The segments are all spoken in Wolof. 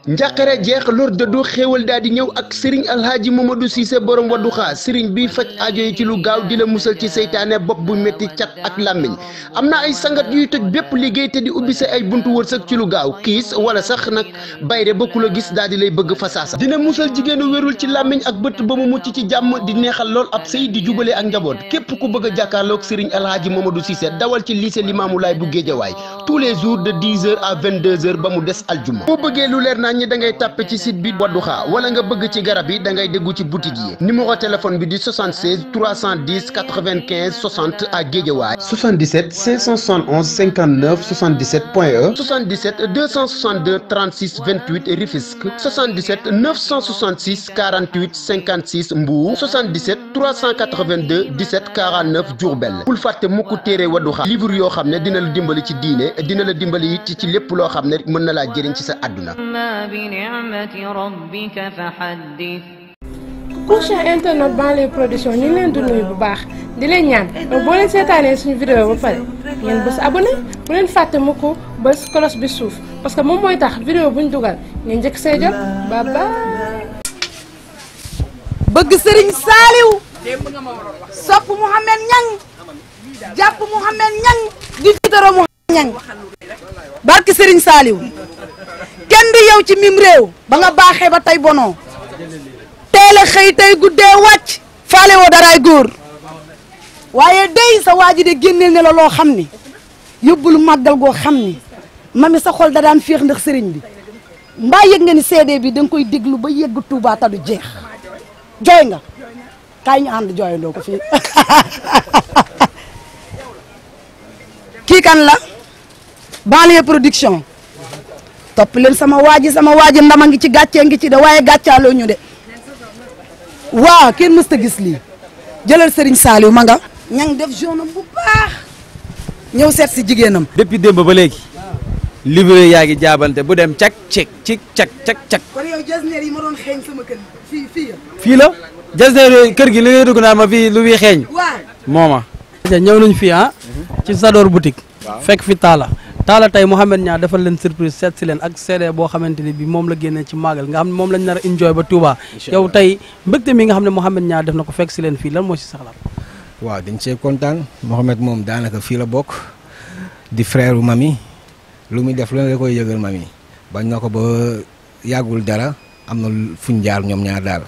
njàqare jeex lor dëddu xéewal daal di ñëw ak sëriñ alhaaji Mamadou Cissé borom Wadduha sëriñ bi faj aajo yi ci lu gaaw di la musal ci seytaane bopp bu métti cat ak làmmiñ am na ay sangat yuy toj bépp liggéey te di ubbi sa ay buntu wërsëg ci lu gaaw kiis wala sax nag bayre ba ku la gis daal di lay bëgg fasaasa dina musal jigéenu wérul ci làmmiñ ak bët ba mu mucc ci jàmm di neexal lool ab sëy di jubale ak njaboot képp ku bëgg a jàkkaarloog sëriñ alhaaji Mamadou Cissé dawal ci lycée Limamoulaye bu Guédiawaye tous les jours de 10h à 22h ba mu des aljuma boo bëggee lu leer naa ñi da ngay tàppe ci site bi Wadduha wala nga bëgg ci garab yi da ngay déggu ci boutique yi numéro téléphone bi di 76 310 95 60 à Guédiawaye 77 571 59 77.e 77 262 36 28 Rufisque 77 966 48 56 Mbour 77 382 17 49 Diourbel bul fàtte mukk téere Wadduha livre yoo xam ne dina la dimbali ci diine dina la dimbali it ci lépp loo xam ne mën na laa jëriñ ci sa àdduna. Cheikh internet Banlieue Production ñu ngi leen di nuyu bu baax di leen ñaan boo leen seetaanee suñu vidéo ba pare ngeen bës abonné bu leen fàtte mu ko bës cloche bi suuf parce que moom mooy tax vidéo buñ dugal ngeen njëkk see jot ba bëgg Serigne Saliou sopp Mouhamed Niang jàpp Mouhamed Niang di tiitaro Mouhamed Niang barki Serigne Saliou kenn du yow ci mim réew ba nga baaxee ba tey bonoo teel a xëy tey guddee wàcc faale woo daraay góor waaye day sa waa ji de génneel ne la loo xam ni yóbbulu màggal goo xam ni mami sa xol da daan féex ndax sëriñ bi mbaa yëg nga ni CD bi da nga koy déglu ba yegg Touba ta du jeex jooy nga kaay ñu ànd jooyandoo ko fii kii kan la Banlieue Production topp leen sama waaji ndama ngi ci gàccee ngi ci de waaye gàccaaloo ñu de waaw kenn mësta gis lii jëlal Serigne Saliou ma nga ñang def jaune bu baax ñëw seet si jigéenam depuis démb ba léegi livré yaa ngi jaabante bu dem cak cik cik cak cak cak kon yow jasneer yi ma doon xeeñ sama kër fii la jasneer kër gi li ngay dugg naa ma fii lu muy xeeñ waaw mooma ñëw nañ fii ci Sador boutique fekk fi Talla tey Mouhamed Niang defal leen surprise seet si leen ak CD boo xamante ni bi moom la génnee ci màggal nga xam ne moom lañ nar a enjoy ba Touba yow tey mbégte mi nga xam ne Mouhamed Niang def na ko fekk si leen fii lan moo si saxlaat waaw dañ see kontaan Mouhamed moom daanaka fii la bokk di frère u mami lu muy def lu ne da koy yëgal mami bañ na ko ba yàggul dara am na fuñ jaar ñoom ñaar daal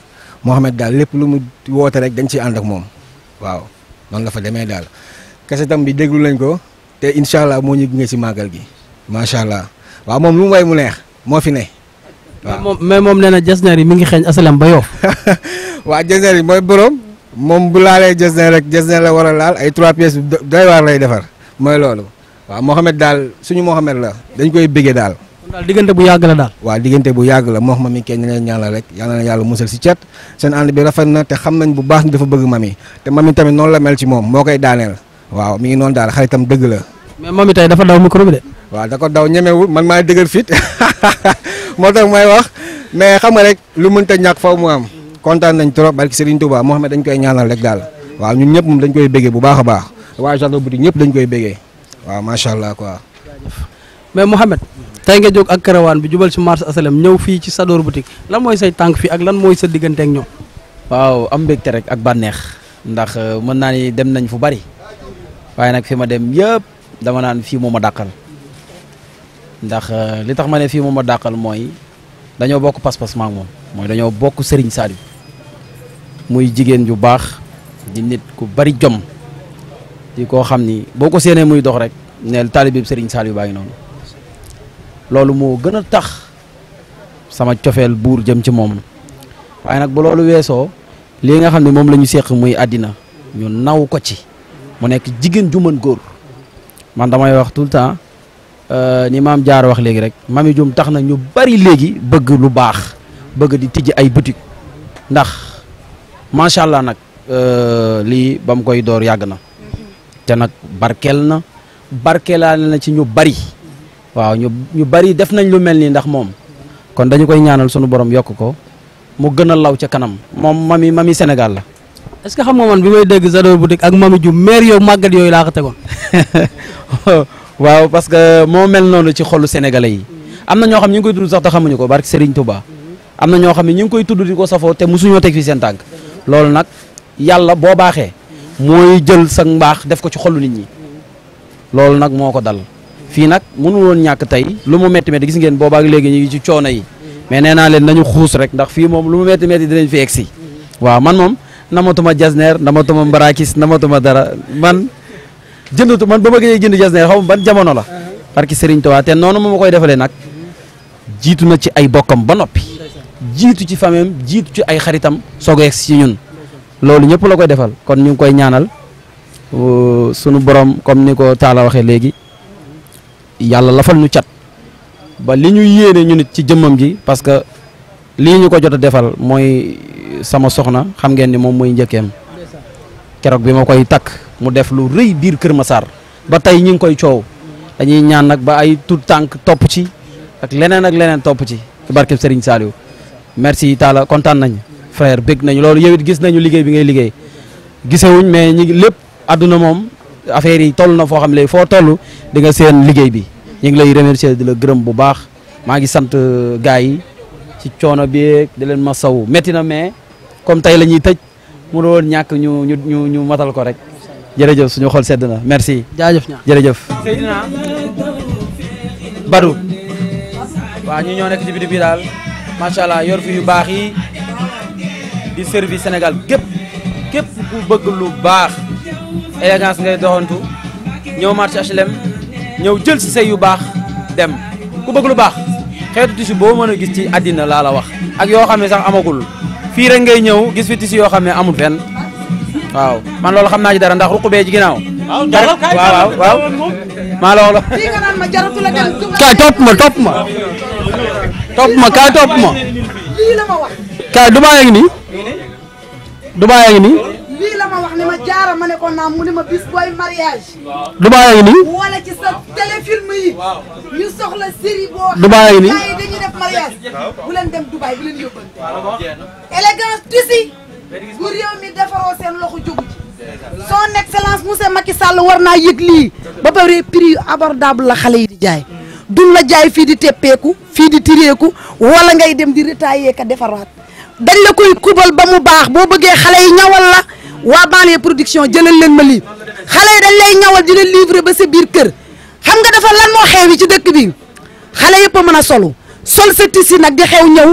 Mouhamed daal lépp lu mu woote rek dañ ciy ànd ak moom waaw noonu la fa demee daal kese tam bi déglu lañ ko te incha allah moo ñu gunge si màggal gi macha allah waaw moom lu mu way mu neex moo fi ne. waaw mais moom nee na jasneer yi mi ngi xeeñ asalem ba Yoff. waaw jasneer yi mooy borom moom bu laalee jasneer rek jasneer la war a laal ay 3 pièces doy waar lay defar mooy loolu waaw Mouhamed daal suñu Mouhamed la dañ koy bëggee daal. daal diggante bu yàgg la daal. waaw diggante bu yàgg la moo xam mi kenn leen ñaanal rek yal na yàlla musal si cet seen ànd bi rafet na te xam nañ bu baax ni dafa bëgg mami te mami tamit noonu la mel ci moom moo koy daaneel. waaw mi ngi noonu daal xaritam dëgg la. mais mami tey dafa daw micro bi de. waaw da ko daw ñemewul man maay dëgër fit moo tax may wax mais xam nga rek lu mënta ñàkk faw mu am kontaan nañ trop barki Serigne Touba Mouhamed dañ koy ñaanal rek daal waaw ñun ñëpp moom dañ koy béggee bu baax a baax waa Sador boutique ñëpp dañ koy béggee waaw macha allah quoi. mais Mouhamed tey nga jóg ak karawaan bi jubal ci marché asalem ñëw fii ci Sador boutique lan mooy say tànk fii ak lan mooy sa diggante ak ñoom. waaw am mbégte rek ak bànneex ndax mën naa ni dem nañ fu bari waaye nag fi ma dem yëpp dama naan fii moo ma dàqal ndax li tax ma ne fii moo ma dàqal mooy dañoo bokk pas-pas maak moom mooy dañoo bokk Serigne Saliou muy jigéen ju baax di nit ku bari jom di koo xam ni boo ko séenee muy dox rek neel taalibe Serigne Saliou baa ngi noonu loolu moo gën a tax sama cofeel buur jëm ci moom waaye nag bu loolu weesoo lii nga xam ne moom la ñu seq muy àddina ñu naw ko ci mu nekk jigéen ju mën góor man damay wax tout le temps ni maam jaar wax léegi rek mami jum tax na ñu bari léegi bëgg lu baax bëgg di tijji ay boutique ndax macha allah nag lii ba mu koy door yàgg na te nag barkeelaale na ci ñu bari waaw ñu bari def nañ lu mel nii ndax moom kon dañu koy ñaanal sunu borom yokk ko mu gën a law ca kanam moom mami Sénégal la. est-ce que xam nga man bi may dégg Sador boutique ak mami ju maire yow màggat yooyu laa ko tegoon. waaw parce que moo mel noonu ci xolu sénégalais yi am na ñoo xam ñu ngi koy tudd sax te xamuñu ko barke Serigne Touba am na ñoo xam ne ñu ngi koy tudd di ko safoo te mosuñoo teg fi seen tànk loolu nag yàlla boo baaxee mooy jël sa mbaax def ko ci xolu nit ñi loolu nag moo ko dal fii nag mënul woon ñàkk tey lu mu métti métti gis ngeen boobaak léegi ñu ngi ci coono yi mais nee naa leen nañu xuus rek ndax fii moom lu mu métti métti dinañ fi egsi waaw man moom namatuma jasneer namatuma mbarakis namatuma dara man jëndatu man ba ma gëjee jënd jasneer xaw ma ban jamono la parce que Serigne Touba te noonu ma koy defalee nag jiitu na ci ay bokkam ba noppi jiitu ci famem jiitu ci ay xaritam soog a egsi ci ñun loolu ñëpp la koy defal kon ñu ngi koy ñaanal sunu borom comme ni ko Talla waxee léegi yàlla lafal ñu cat ba li ñu yéene ñu nit ci jëmmam ji parce que lii ñu ko jot a defal mooy sama soxna xam ngeen ni moom mooy njëkkeem keroog bi ma koy takk mu def lu rëy biir Kër Massar ba tey ñu ngi koy coow dañuy ñaan nag ba ay tout tànk topp ci ak leneen topp ci barkeb Serigne Saliou merci Talla kontaan nañ frère bég nañu loolu yow it gis nañu liggéey bi ngay liggéey gisewuñ mais ñi lépp àdduna moom affaire yi toll na foo xam ne foo toll di nga seen liggéey bi ñu ngi lay remercier di la gërëm bu baax maa ngi sant gars yi ci coono bi di leen masawu métti na mais comme tey la ñuy tëj mu doon ñàkk ñu matal ko rek jërëjëf suñu xol sedd na merci. jaajëf ñaa jërëjëf. Seydina Badou waaw ñu ñoo nekk ci biti bi daal macha allah yor fi yu baax yi di service Sénégal képp ku bëgg lu baax élégance ngay doxantu ñëw marché HLM ñëw jël si say yu baax dem ku bëgg lu baax xeetu tissu boo mën a gis ci àddina laa la wax ak yoo xam ne sax amagul fii rek ngay ñëw gis fi tissu yoo xam ne amul fenn waaw man loolu xam naa ci dara ndax ruq bee ci ginnaaw. waaw maa la wax kaay topp ma kaay topp ma kaay Dubaay a ngi nii lii la ma wax ni ma jaara ma ne ko naam mu ne ma bis booy mariage Dubaay a ngi nii wala ci sa téléfilm yi ñu soxla série boo Dubaay a ngi nii yi dañuy def mariage bu leen dem Dubaay bu leen yóbbante élégance tissu bu réew mi defaroo seen loxo jógu ci son excellence monsieur Macky Sall war naa yëg lii ba pare prix abordable la xale yi di jaay duñ la jaay fii di teppeeku fii di tireeku wala ngay dem di retailler ka defaraat dañ la koy kubal ba mu baax boo bëggee xale yi ñawal la waa banlieue production jëlal leen ma lii xale yi dañ lay ñawal di la livrer ba sa biir kër xam nga dafa lan moo xew yi ci dëkk bi xale yëpp a mën a sol sa tissu nag di xew ñëw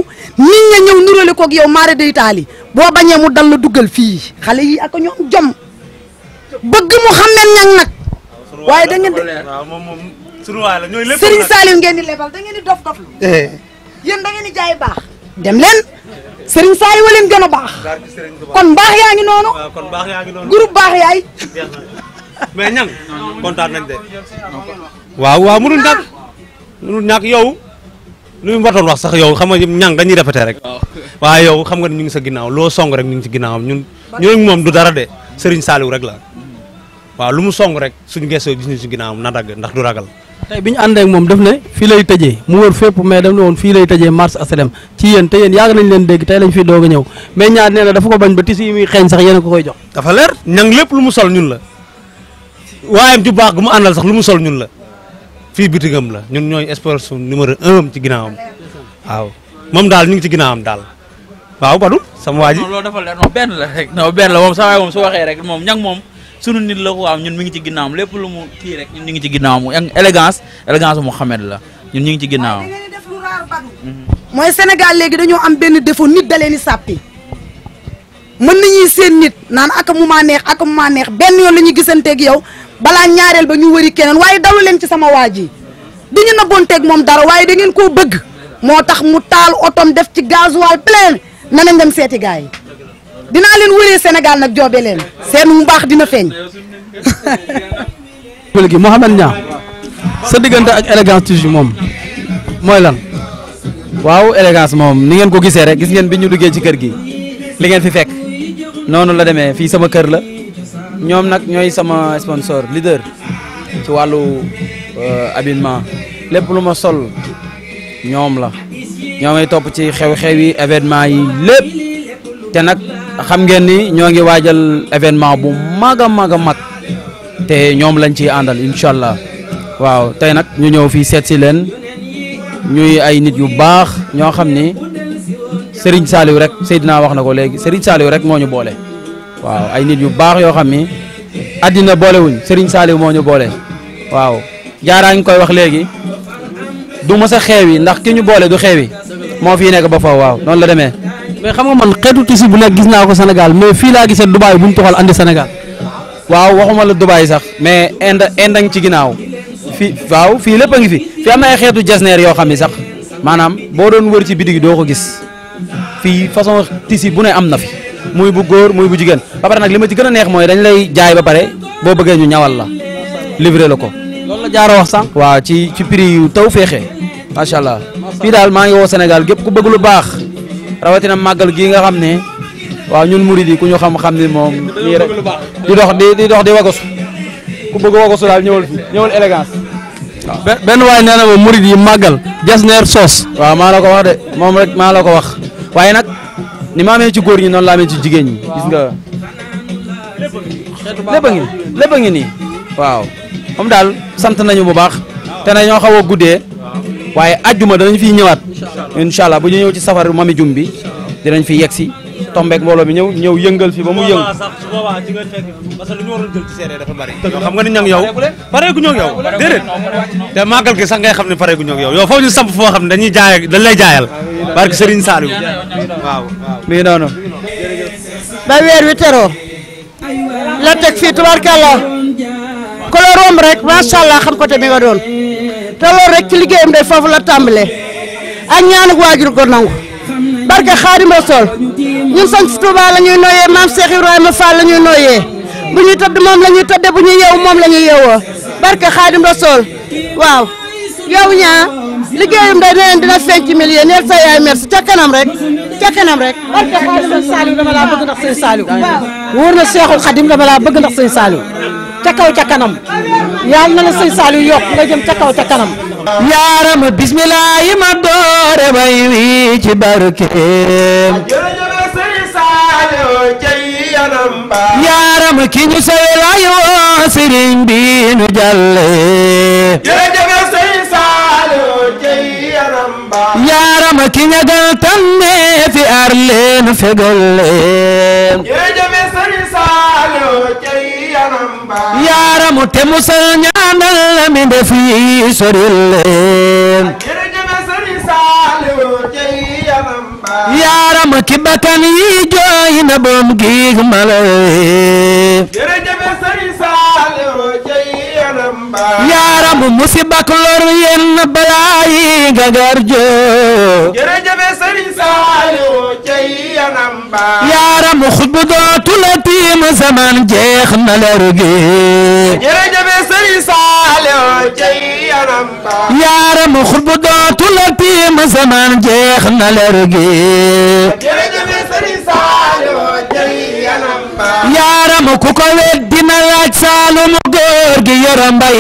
nit ña ñëw nurale koog yow maare day taali boo bañee mu dal la duggal fii xale yi ak ñoom jom bëgg mu xam ne ñang nag waaye da ngeen di Serigne Saliou ngeen di lebal da ngeen di dof doflu yéen da ngeen di jaay baax dem leen Serigne Saliou wa leen gën a baax kon baax yaa ngi noonu groupe baax yaay mais ñang kontaan nañ de waaw mënul ñàkk yow lu mu watoon wax sax yow xam nga ñang dañuy répété rek waaye yow xam nga ñu ngi sa ginnaaw loo song rek ñu ngi ci ginnaawam ñun moom du dara de Serigne Saliou rek la waaw lu mu song rek suñu gëstoo gis ñu ci ginnaawam na dagg ndax du ragal. tey bi ñu àndee ak moom daf ne fii lay tëjee mu wër fépp mais daf ne woon fii lay tëjee marché HLM ci yéen te yéen yàgg nañ leen dégg tey lañ fi doog a ñëw mais ñaar nee na dafa ko bañ ba tissu yi muy xeeñ sax yéen a ko koy jox. dafa leer ñang lépp lu mu sol ñun la waayam ju baax gu mu àndal sax lu mu sol ñun la fii bitigam la ñun ñooy sponsor numéro 1 ci ginnaawam waaw moom daal ñu ngi ci ginnaawam daal waaw Badou sama waa ji. non loolu dafa leer non benn la rek non benn la moom sa waay moom su waxee rek moom ñang moom sunu nit la waaw ñun mi ngi ci ginnaawam lépp lu mu kii rek ñun ñu ngi ci ginnaawam yang élégance Mouhamed la ñun ñu ngi ci ginnaawam. da ngeen di def lu raar Badou. mooy Sénégal léegi dañoo am benn défaut nit da leen di sàppi mën nañuy seen nit naan ak mu maa neex benn yoon la ñuy gisanteeg yow balaa ñaareel ba ñu wëri keneen waaye dalu leen ci sama waa ji di ñu nëbboonteeg moom dara waaye da ngeen koo bëgg moo tax mu taal otom def ci gasoil plein na nañ dem seeti gars yi dinaa leen wëree Sénégal nag joobe leen seen mu baax dina feeñ. léegi Mouhamed Niang sa diggante ak élégance tissu moom mooy lan. waaw élégance moom ni ngeen ko gisee rek gis ngeen bi ñu duggee ci kër gi li ngeen fi fekk noonu la demee fii sama kër la ñoom nag ñooy sama sponsor leader ci wàllu habillement lépp lu ma sol ñoom la ñoomay topp ci xew-xew yi événement yi lépp te nag xam ngeen ni ñoo ngi waajal événement bu mag a mag te ñoom lañ ciy àndal incha allah waaw tey nag ñu ñëw fii seet si leen ñuy ay nit yu baax ñoo xam ni Serigne Saliou rek Seydina wax na ko léegi Serigne Saliou rek moo ñu boole waaw ay nit yu baax yoo xam ni àddina boolewuñ Serigne Saliou moo ñu boole waaw jaaraa ngi koy wax léegi du mës a xeewi ndax ki ñu boole du xeewi moo fii nekk ba faw waaw noonu la demee. mais xam nga man xeetu tissu bu nekk gis naa ko Sénégal mais fii laa gisee Dubaay bu ñu toxal andi Sénégal. waaw waxuma la Dubaay sax mais Inde ngi ci ginnaaw fii waaw fii lépp a ngi fi fii am na ay xeetu jasneer yoo xam ni sax maanaam boo doon wër ci bitig gi doo ko gis fii façon tissu bu ne am na fi muy bu góor muy bu jigéen ba pare nag li ma ci gën a neex mooy dañ lay jaay ba pare boo bëggee ñu ñawal la livré la ko. loolu la jaaroo wax sànq. waaw ci prix yu taw féexee macha allah fii daal maa ngi woo Sénégal gépp ku bëgg lu baax rawatina màggal gii nga xam ne waaw ñun murid yi ku ñu xam ni moom nii rek di dox di wagasu ku bëgg wagasu daal ñëwal élégance. benn waay nee na ma murid yi màggal jasneer soos. waaw maa la ko wax de moom rek maa la ko wax waaye nag ni ma amee ci góor ñi noonu la amee ci jigéen ñi gis nga lépp a ngi nii waaw moom daal sant nañu bu baax te na ñoo xaw a guddee waaye ajjuma danañ fiy ñëwaat incha allah bu ñu ñëw ci safar mami jum bi dinañ fi yegg si tombeek mbooloo mi ñëw yëngal fi ba mu yëng sax su boobaa ci nga fekk parce que lu ñu waroon jël ci seede dafa bari xam nga ni ñang yow pareegu ñoo yow déedéet te màggal gi sax ngay xam ne pareegu ñoo yow foofu ñu samp foo xam ne dañ lay jaayal barke Serigne Saliou waaw mi ngi noonu ba weer wi teroo la teg fii tubaarkàlla ko la romb rek macha allah xam ko te bi nga doon te loolu rek ci liggéeyam de foofu la tàmbalee ak ñaanu waajur ko nangu barke Xaadim Rasuul ñun sant Touba la ñuy nooyee maam Cheikh Ibrahima Fall la ñuy nooyee bu ñuy tëdd moom la ñuy tëddee bu ñuy yeewu moom la ñuy yeewoo barke Xaadim Rasuul waaw yow ñaa liggéeyam de neen dina feeñ ci million neel sa yaay merci ca kanam rek barke Xaadim Saliou dama laa bëgg ndax sëñ Saliou wóor na Cheikhul Khadim dama laa bëgg ndax sëñ Saliou ca kaw ca kanam yàlla na la sëñ Saliou yokk nga jëm ca kaw ca kanam yaaram bismillah yi ma doore bay wi ci barkeem yaaram ki ñu sey lay woo sëriñ bi nu jàlle yaaram ki ñagal tanne fi ar leen fegal leen yaaram te musal ñaanal mi def yi soril leen yaaram ki bakkan yi jooy na bom gi malay yaaram musibak lor yenn balaayi gagar joo yaaram xutbu dootu la tiim zaman jeex na leer gi yaaram xutbu dootu la tiim zaman jeex na leer gi yaaram ku ko wet dina laaj Saalum góor gi Yoro Mbay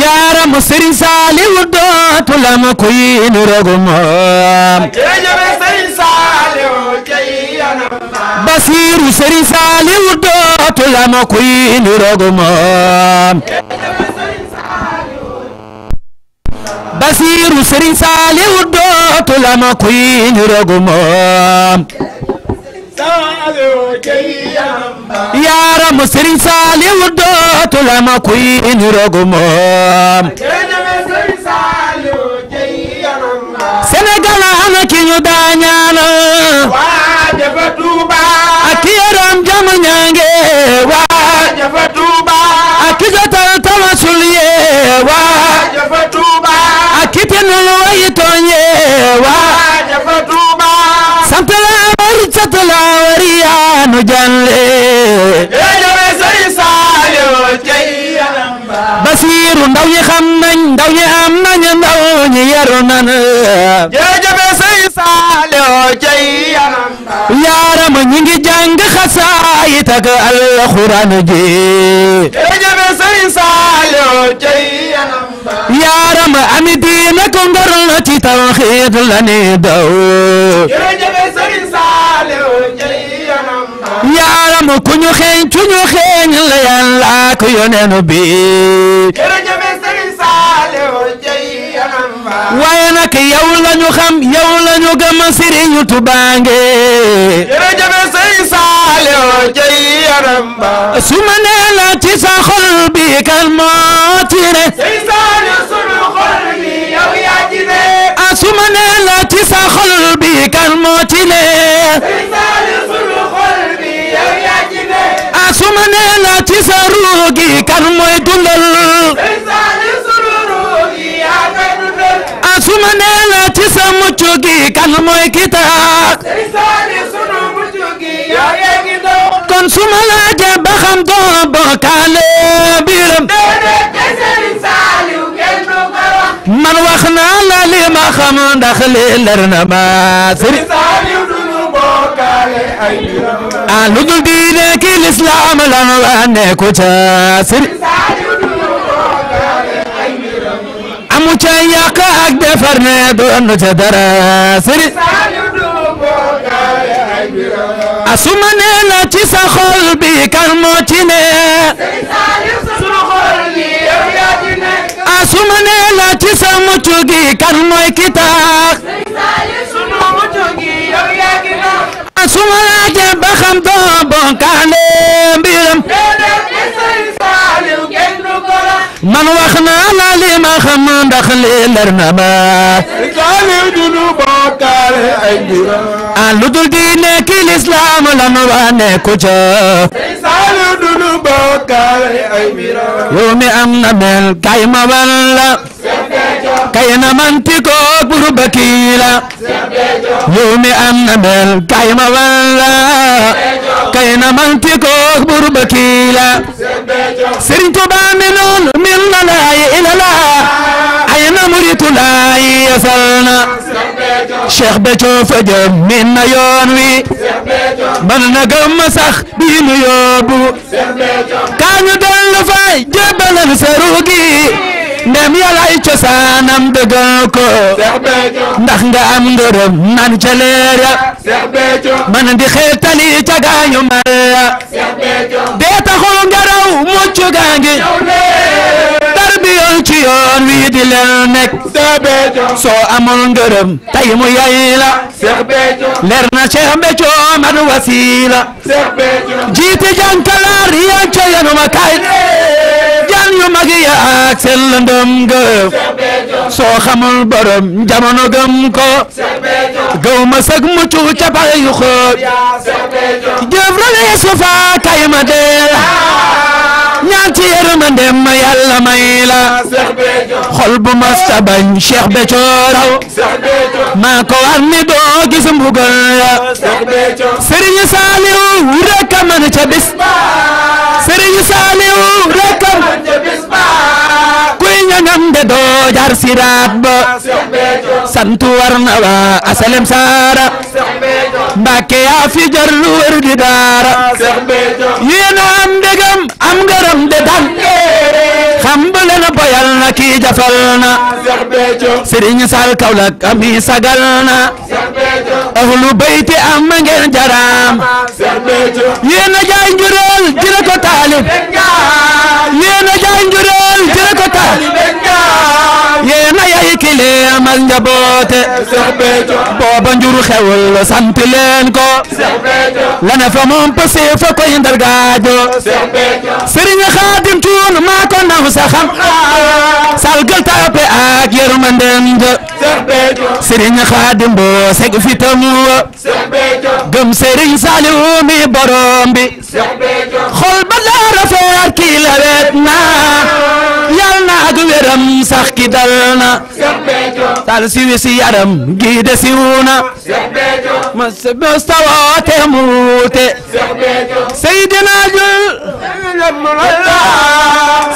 yaaram Sëriñ Saaliw dootu la ma kuy nu rogu moom Basiiru Sëriñ Saaliw dootu la ma kuy nu rogu moom Basiiru Sëriñ Saaliw dootu la ma kuy nu rogu moom yaaram Sëriñ Saaliw dootu la ma kuy nu rogu moom Sénégal ana ki ñu daa ñaanal waaja Tuuba ak ki yaram jam ñange waaja Tuuba ak ki jotal tawasul ye waaja Tuuba ak ki tenul way tooñe waaja Tuuba sant la war cat la war yaanu janle jërëjëf Sëriñ Saaliw jey yanamba Basiiru ndaw ñi xam nañ ndaw ñi am nañ ndaw ñi yaru nan jërëjëf Sëriñ Saaliw jey yanamba yaaram ñi ngi jàng xasaayit ak alxuraan ji jërëjëf Sëriñ Saaliw jey yanamba yaaram ami diina ko ngor na ci tawxiid la ni daw jërëjëf Sëriñ Saaliw jey yanamba yaaram ku ñu xeeñ la yàlla ko yonenu bi jërëjëf Serigne Saliou jey yanamba waaye nag yow lañu xam yow lañu gëm Serigne Touba nge jërëjëf Serigne Saliou jey yanamba su ma nee la ci sa xol bi kan moo ci ne Serigne Saliou sunu xol bi yow yaa ci ne su ma nee la ci sa xol bi kan moo ci ne Serigne Saliou sunu xol bi yow yaa ci ne su ma nee la ci sa ruu gi kan mooy dundal Serigne Saliou sunu ruu gi yaa koy dundal su ma nee la ci sa mucc gi kan mooy ki tax Serigne Saliou sunu mucc gi yow yaa ngi dox kon su ma laajee ba xam doo bokkaale biiram déedéet Serigne Saliou kenn du ko wax man wax naa la li ma xam ndax li leer na ma Serigne Saliou duñu bokkaale ay mbiram lu dul diine ki lislaam lan wa nekku ca Serigne Saliou duñu bokkaale ay mbiram amu ca yàq ak defar ne doon ca dara Serigne Saliou duñu bokkaale ay mbiram asuma nee la ci sa xol bi kan moo ci ne Serigne Saliou sunu xol bi yow yaa ci nekk asuma nee la ci sa mucc gi kan mooy ki tax Serigne Saliou sunu mucc gi yow yaa ci nekk asuma laajee ba xam doo bokkaale mbiram déedéet Serigne Saliou kenn du ko wax man wax naa la li ma xam ndax li leer na ma Serigne Saliou duñu bokkaale ay mbiram lu dul diine ki lislaam lan wa nekku ca Serigne Saliou duñu bokkaale ay mbiram yow mi am na mel kay ma walla kay na manti ko buru bakila yow mi am na mel kay ma walla kay na manti ko buru bakila Serigne Touba mi noon min la ila la ay na muritu la yasalna Cheikh Béthio fa jëm min na yoon wi man na gëm sax bi nu yóbbu kañu dellu fay jébbalal sa ruugi ndem yàllaay cosaanam dëggal ko ndax nga am ngërëm nan ca leer ya man di xeetali ca gaañu mar ya dee taxul nga raw mucc gaa ngi tarbiyoon ci yoon wi di leen nekk soo amul ngërëm tay mu yay la leer na Cheikh Béthio mad wasila jiite jànkalaar yaa ca yanu ma kay jaan yu mag ya ak seen lëndëm ga soo xamul borom jamono gëm ko gaw ma sag mucc ca pare yu xóot jëf rale sufa kay ma dee ñaan ci yërmandem ma yàlla may la xol bu mas ta bañ Cheikh Béthio raw maa ko war ni doo gis mbugal ya Serigne Saliou rek a mën ca bis Serigne Saliou rek a mën ca bis kuy ñangam de doo jaar siraat ba sant war na wa asalem saara Mbàkke yaa fi jar lu wër di daara yéen a am ndegam am ngërëm de dal xam ba leen boyal na kii jafal na Serigne Sall Kaolack ami sagal na ahlu bayti am ngeen jaraam yéen a jaay njureel jële ko taalib yéen a jaay njureel jële ko taalib yéen a yay kile amal njaboote booba njuru xewul sant leen ko la ne fa moom pase fa koy ndargaajo Serigne Khadim Thioune maa ko naw sa xam sal gël tape ak yërmandem Serigne Khadim bo seg fitam wa gëm Serigne Saliou mi borom bi xol ba la rafet ki la wet na yal na ak wéram sax ki dal na tal si wisi yaram gi de siwuna mustawa te muute Seydina jul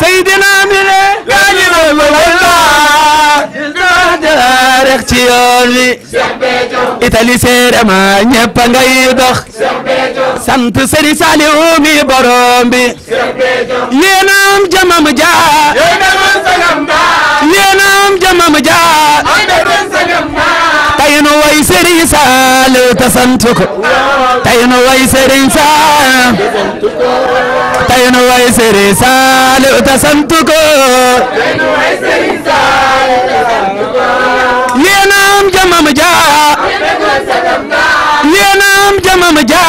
Seydina mile rek ci yoon wi Itali seere ma ñëpp ngay dox sant Serigne Saliou mi borom bi yéena am jamam jaa yéena am jamam jaa tay nu way Serigne Serigne Saliou te sant ko tey nu way Serigne Saliou tey nu way Serigne Saliou te sant ko yéenam jamam ja yéenam jamam ja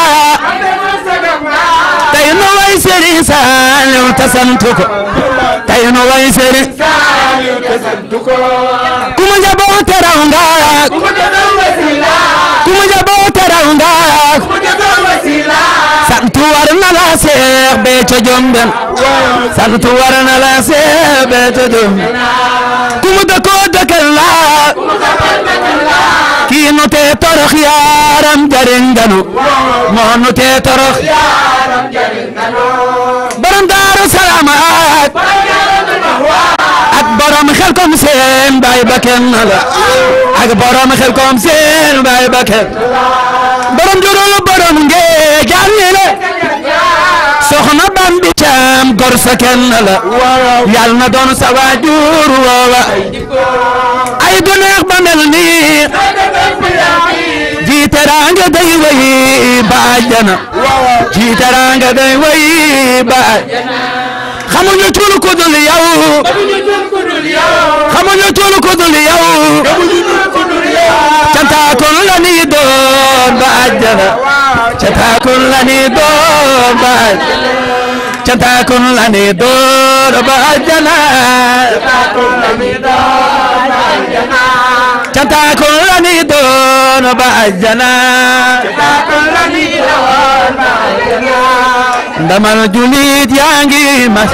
tey nu way Serigne Saliou te sant ko tey nu way Serigne Saliou te sant ko ku mu jaboote raw nga ku mu jaboote raw nga sant war na la Seex Béthio Jomben sant war na la Seex Béthio Jomben ku mu dëkkoo dëkkal la kii nu tee torox yaaram jariñ ganu moo nu tee torox borom Daaru Salaam ak borom Xelkom seen baay ba kenn la ak borom Xelkom seen baay ba kenn borom jurul borom ngee jàllile soxna Bambi Caam gor sa kenn la yal na doon sa waajur woowa ay du neex ba mel nii ji teraanga day way ba àjjana ji teraanga day way ba àjjana xamuñu tuulu ku dul yow xamuñu tuulu ku dul yow cantaakon la ni doon ba àjjana cantaakon la ni doon ba àjjana cantaakon la ni doon ba àjjana cantaakon la ni doon ba àjjana ndamal julit yaa ngi mas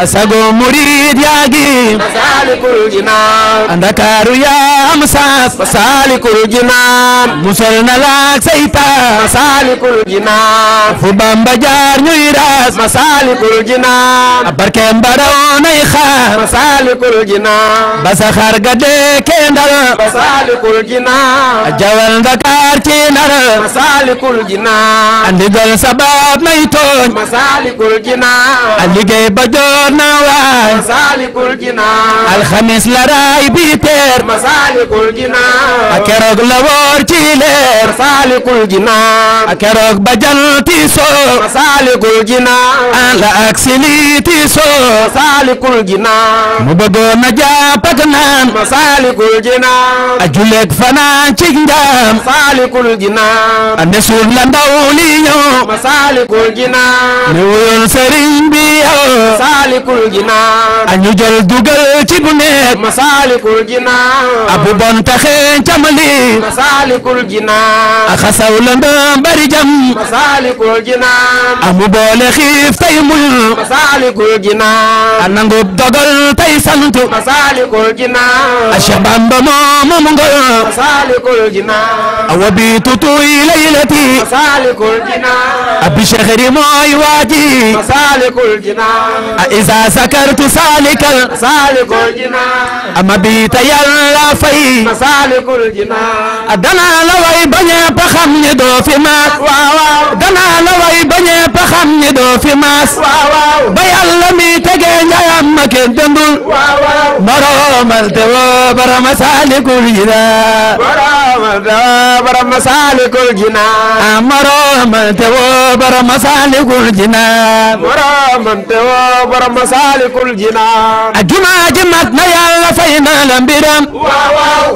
asago murid yaa ngi Masaalikul Jinaan Ndakaaru yaa am saas Masaalikul Jinaan musal na laak saytaan Masaalikul Jinaan fu Bamba jaar ñuy raas Masaalikul Jinaan barkeem baraw nay xaar Masaalikul Jinaan basa xar ga deeke ndar Masaalikul Jinaan jawal Ndakaar ci ndar Masaalikul Jinaan andigal sabab nay tooñ Masaalikul Jinaan liggéey ba joor na waay Masaalikul Jinaan alxamis la raay bi teer Masaalikul Jinaan keroog la woor ci leer Masaalikul Jinaan keroog ba janti soo Masaalikul Jinaan la ak siliti soo Masaalikul Jinaan mu bëggoon a jàpp ak naan Masaalikul Jinaan juleeg fanaan ci njaam Masaalikul Jinaan ne suul la ndaw li ñëw Masaalikul Jinaan ne wuyoon sëriñ bi yow Masaalikul Jinaan ñu jël dugal ci bu nekk Masaalikul Jinaan abu bon taxee camali Masaalikul Jinaan xasaw la ndam bari jam Masaalikul Jinaan amu boole xiif tay mul Masaalikul Jinaan nangub dogal tay sant Masaalikul Jinaan Cheikh Bamba moom ngol Masaalikul Jinaan wa bi tutuy laylati Masaalikul Jinaan abi shehri mooy waaji Masaalikul Jinaan isa sakartu salikal Masaalikul Jinaan ama bi ta yàlla fay Masaalikul Jinaan dana la way bañe pa xam ni doo fi maas waaw dana la way bañe pa xam ni doo fi maas waaw ba yàlla mi tege njayam ma kenn dëndul waaw moromal te woo bara Masaalikul Jinaan moromal te woo bara Masaalikul Jinaan moromal te woo bara Masaalikul Jinaan moromal te woo bara Masaalikul Jinaan jumaa ji mat na yàlla fay na la mbiram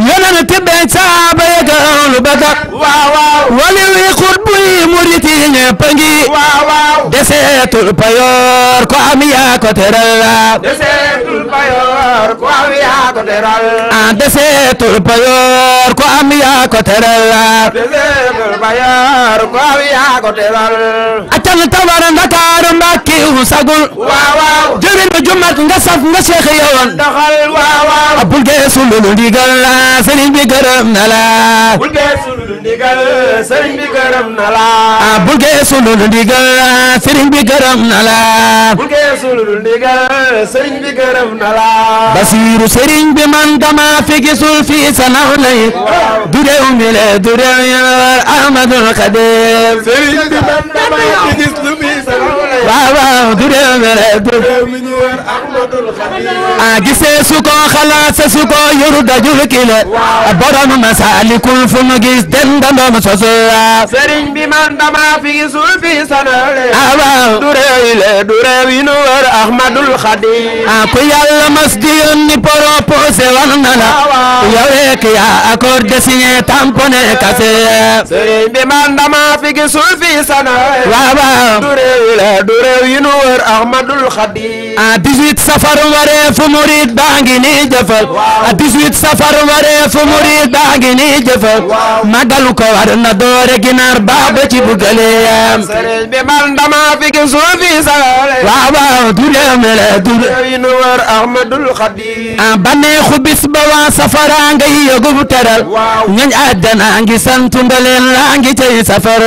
yonent tibbe saaba ya gawlu baka wali wi xutbu yi murit yi ñépp ngi deseetul payoor ko am yaa ko teral deseetul payoor ko am yaa ko teral deseetul payoor ko am yaa ko teral deseetul payoor ko am yaa ko teral acal tawar Ndakaaru Mbàkke sagul jëriñ ba jumat nga saf nga Seex yowoon doxal bul geesu lu ndigal la sëriñ bi gërëm na la bul geesu lu ndigal sëriñ bi gërëm na la bul geesu lu ndigal sëriñ bi gërëm na la bul geesu lu ndigal sëriñ bi gërëm na la Basiiru sëriñ bi man dama fi gisul fii sa nawlay du réew mi le du réew mi Ahmadul Xadim sëriñ bi man dama fi gis lu fii sa nawlay waaw waaw du réew mi le du réew mi ñu wër Ahmadul Khadim gisee su ko xalaat sa su ko yoru dajul kile borom Masalikul fu mu gis dendandoom soso sëriñ bi man dama fi gisul fi sanale waaw du réew yi le du réew yi ñu wër Ahmadul Khadim ku yàlla mas di yónni proposé war na la yow rek yaa accordé signé tamponné kase sëriñ bi man dama fi gisul fi sanale waaw du réew yi le du réew yi ñu wër Ahmadul Khadim 18 safar waree fu murid baa ngi nii jëfal 18 safar waree fu murid baa ngi nii jëfal magalu ko war na doore ginaar baa ba ci bugaleem sëriñ bi man dama fi gisul fi sanale waaw du réew mi le du réew yi ñu wër Ahmadul Khadim baneexu bis ba waa safara nga yëgub teral ñooñ àddina ngi santu ndaleen laa ngi cay safar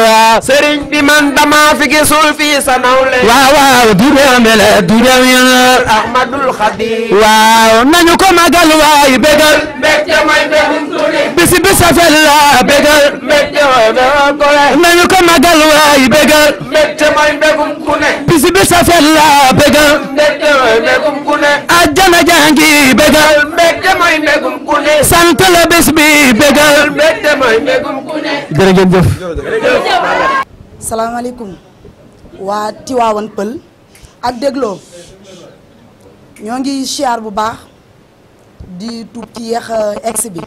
sëriñ bi man dama fi gisul fi sanawle waaw du réew mi le du réew yi Ahmadul Khadim waaw nañu ko magal waay bégal mbégte mooy mbégum tuli bisi bi safel la bégal mbégte mooy mbégum kule nañu ko magal waay bégal mbégte mooy mbégum kune bisi bi safel la bégal mbégte mooy mbégum kune ajjana jangi bégal mbégte mooy mbégum kune sant la bés bi bégal mbégte mooy mbégum kune jërëjëf salaamaaleykum waa Tiwaawan Pël ak dégloo ñoo ngi siyaar bu baax di tuub ci yeex ex bi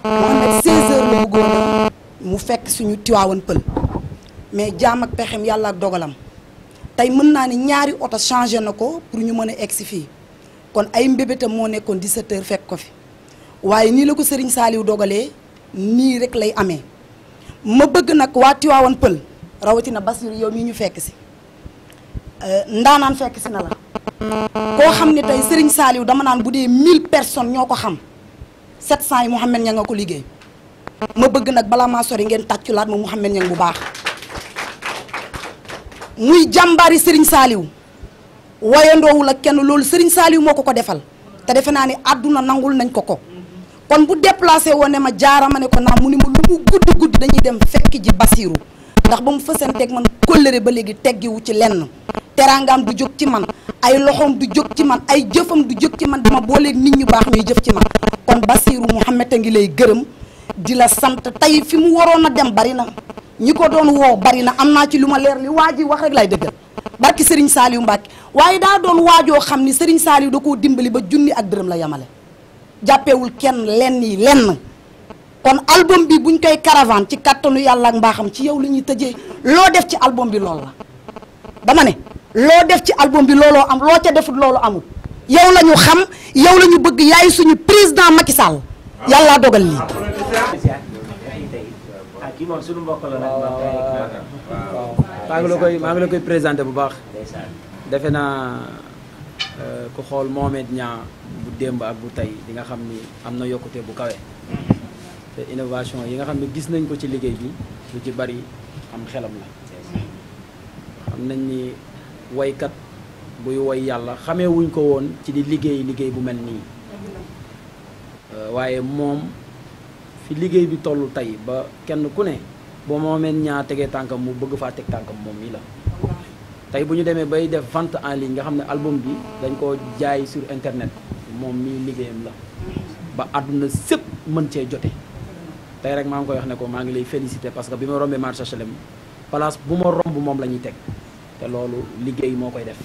moo nekk 16 heures la bëggoon mu fekk suñu Tiwaawan Pël mais jaam ak pexem yàlla ak dogalam tey mën naa ni ñaari oto changé na ko pour ñu mën a egsi fii kon ay mbébétam moo nekkoon 17 heures fekk ko fi waaye nii la ko Serigne Saliou dogalee nii rek lay amee ma bëgg nag waa Tiwaawan Pël rawatina Bassirou yow mii ñu fekk si ndaanaan fekk si na la koo xam ne tey Serigne Saliou dama naan bu dee 1000 personnes ñoo ko xam 700 yi Mouhamed Niang nga ko liggéey ma bëgg nag balaa maa sori ngeen tàcculaat ma Mouhamed Niang bu baax muy jàmbaari Serigne Saliou wayandoowul ak kenn loolu Serigne Saliou moo ko defal te defe naa ni àdduna nangul nañ ko kon bu déplacé woon ne ma jaarama ne ko naa mu ni ma lu mu guddi dañuy dem fekk ji Bassirou ndax ba mu fësanteeg man kóllëre ba léegi teggiwu ci lenn teraangaam du jóg ci man ay loxoom du jóg ci man ay jëfam du jóg ci man dama booleeg nit ñu baax ñuy jëf ci man kon Bassirou Mouhamed a ngi lay gërëm di la sant tey fi mu waroon a dem bari na ñi ko doon woo bari na am naa ci lu ma leer li waa ji wax rek lay dëggal barki Serigne Saliou Mbacke waaye daa doon waajoo xam ni Serigne Saliou da koo dimbali ba junni ak dërëm la yamale jàppewul kenn lenn kon album bi buñ koy caravane ci kattanu yàlla ak mbaaxam ci yow la ñuy tëjee loo def ci album bi loolu la dama ne loo def ci album bi looloo am loo ca defut loolu amul yow la ñu xam yow la ñu bëgg yaay suñu président Macky Sall yàlla dogal lii. maa ngi la koy présenté bu baax defe naa ku xool Mohamed Niang bu démb ak bu tey di nga xam ni am na yokkute bu kawe te innovation yi nga xam ne gis nañ ko ci liggéey bi lu ci bari am xelam la xam nañ ni waykat buy woy yàlla xamee wuñ ko woon ci di liggéey bu mel nii waaye moom fi liggéey bi toll tey ba kenn ku ne boo Mohamed Niang tegee tànkam mu bëgg faa teg tànkam moom mii la tey bu ñu demee bay def vente en ligne nga xam ne album bi dañ koo jaay sur internet moom mii liggéeyam la ba àdduna sépp mën cee jote tey rek maa ngi koy wax ne ko maa ngi lay féliciter parce que bi ma rombee marché HLM place bu ma romb moom la ñuy teg te loolu liggéey moo koy def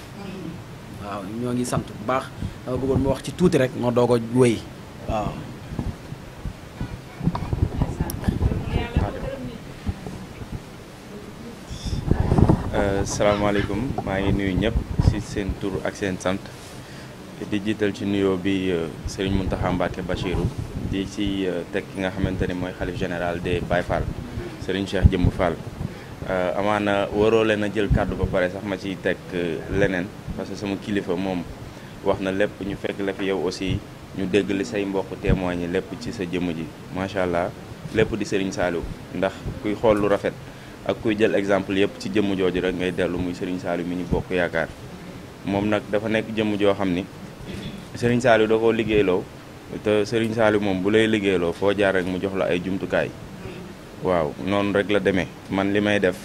waaw ñoo ngi sant bu baax dama bëggoon mu wax ci tuuti rek moo doog a wéy waaw. salaamaaleykum maa ngi nuyu ñëpp ci seen tur ak seen sant di jiital ci nuyoo bi Serigne Mountakha Mbacké Bachirou di ci teg ki nga xamante ni mooy xalif général des Baye Fall Serigne Cheikh Jëmb Fall amaana waroo leen a jël kàddu ba pare sax ma ciy teg leneen parce que sama kilifa moom wax na lépp ñu fekk la fi yow aussi ñu dégg li say mbokk témoigné lépp ci sa jëmm ji macha allah lépp di Serigne Saliou ndax kuy xool lu rafet ak kuy jël exemple yëpp ci jëmm jooju rek ngay dellu muy Serigne Saliou mi ñu bokk yaakaar moom nag dafa nekk jëmm joo xam ni Serigne Saliou da koo liggéeyloo te Serigne Saliou moom bu lay liggéeyloo foo jaar rek mu jox la ay jumtukaay waaw noonu rek la demee man li may def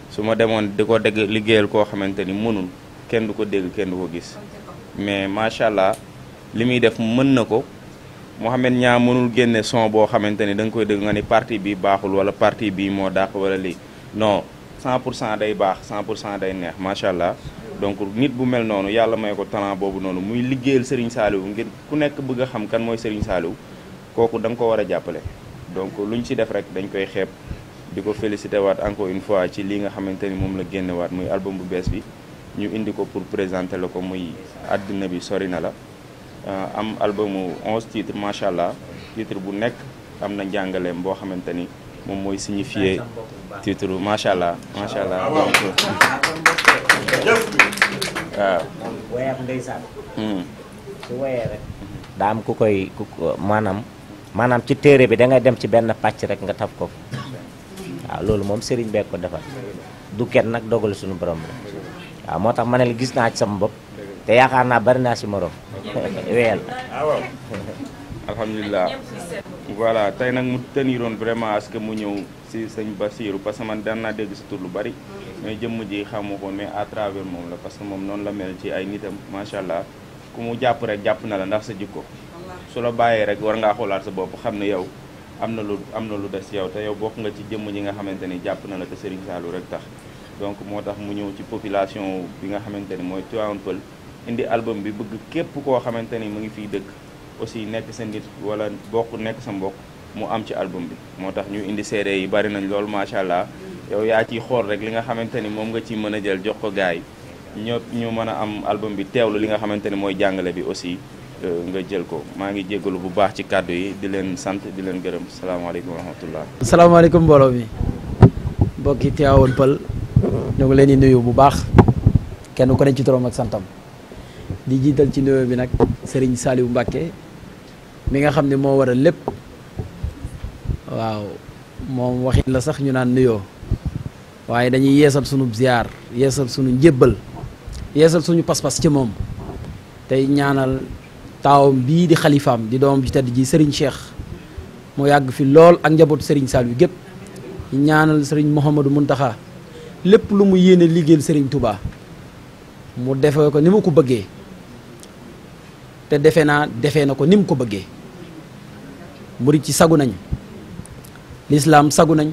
su ma demoon di ko dégg liggéeyal koo xamante ni mënul kenn du ko dégg kenn du ko gis mais macha allah li muy def mën na ko. Mouhamed Niang mënul génne son boo xamante ni da nga koy dégg nga ni parti bi baaxul wala parti bi moo dàq wala lii non 100% day baax 100% day neex macha allah donc nit bu mel noonu yàlla may ko talent boobu noonu muy liggéeyal Serigne Saliou ngir ku nekk bëgg a xam kan mooy Serigne Saliou kooku da nga ko war a jàppale. donc lu ñu ci def rek dañ koy xeeb di ko félicité waat encore une fois ci lii nga xamante ni moom la génne waat muy album bu bees bi ñu indi ko pour présenter la ko muy àddina bi sori na la. am albumu 11 titres macha allah titre bu nekk am na njàngaleem boo xamante ni moom mooy signifier titre macha allah donc waaw. woyam ndeysaan. su woyee rek. daa am ku koy maanaam ci téere bi da ngay dem ci benn pàcc rek nga taf ko waaw loolu moom Serigne bee ko defal du kenn nag dogal suñu borom la waaw moo tax ma ne la gis naa ci sama bopp te yaakaar naa bari naa si morom. weel alhamdulilah voilà tey nag mu teniroon vraiment à ce que mu ñëw si sëñ Bassirou parce que man daan naa dégg si tur lu bari mais jëmm ji xamu ko mais à travers moom la parce que moom noonu la mel ci ay nitam macha allah ku mu jàpp rek jàpp na la ndax sa jikko su la bàyyee rek war ngaa xoolaat sa bopp xam ne yow am na lu des yow te yow bokk nga ci jëmm ji nga xamante ni jàpp na la te Serigne Saliou rek tax donc moo tax mu ñëw ci population bi nga xamante ni mooy Tivaouane Peulh indi album bi bëgg képp koo xamante ni mu ngi fiy dëkk aussi nekk sa nit wala bokk nekk sa mbokk mu am ci album bi moo tax ñu indi CD yi bari nañ loolu macha allah yow yaa ciy xool rek li nga xamante ni moom nga ci mën a jël jox ko gars yi ñëpp ñu mën a am album bi teewlu li nga xamante ni mooy jàngale bi aussi nga jël ko maa ngi jéggalu bu baax ci kàddu yi di leen sant di leen gërëm salaamaaleykum wa rahmatullah. salaamaaleykum mbooloo mi mbokki Tivaouane Peulh ñu ngi leen di nuyu bu baax kenn ku ne ci turam ak santam. di jiital ci nuyoo bi nag Serigne Saliou Mbacké mi nga xam ne moo waral lépp waaw moom waxin la sax ñu naan nuyoo waaye dañuy yeesal sunu ziar yeesal sunu njébbal yeesal suñu pas-pas ci moom tey ñaanal taawam bii di xalifaam di doomam ji tedd ji Serigne Cheikh mu yàgg fi lool ak njabootu Serigne Saliou gépp ñaanal Serigne Mouhamadou Mountakha lépp lu mu yéene liggéeyal Serigne Touba mu defee ko ni mu ko bëggee te defee na ko ni mu ko bëggee murit ci sagu nañ lislaam sagu nañ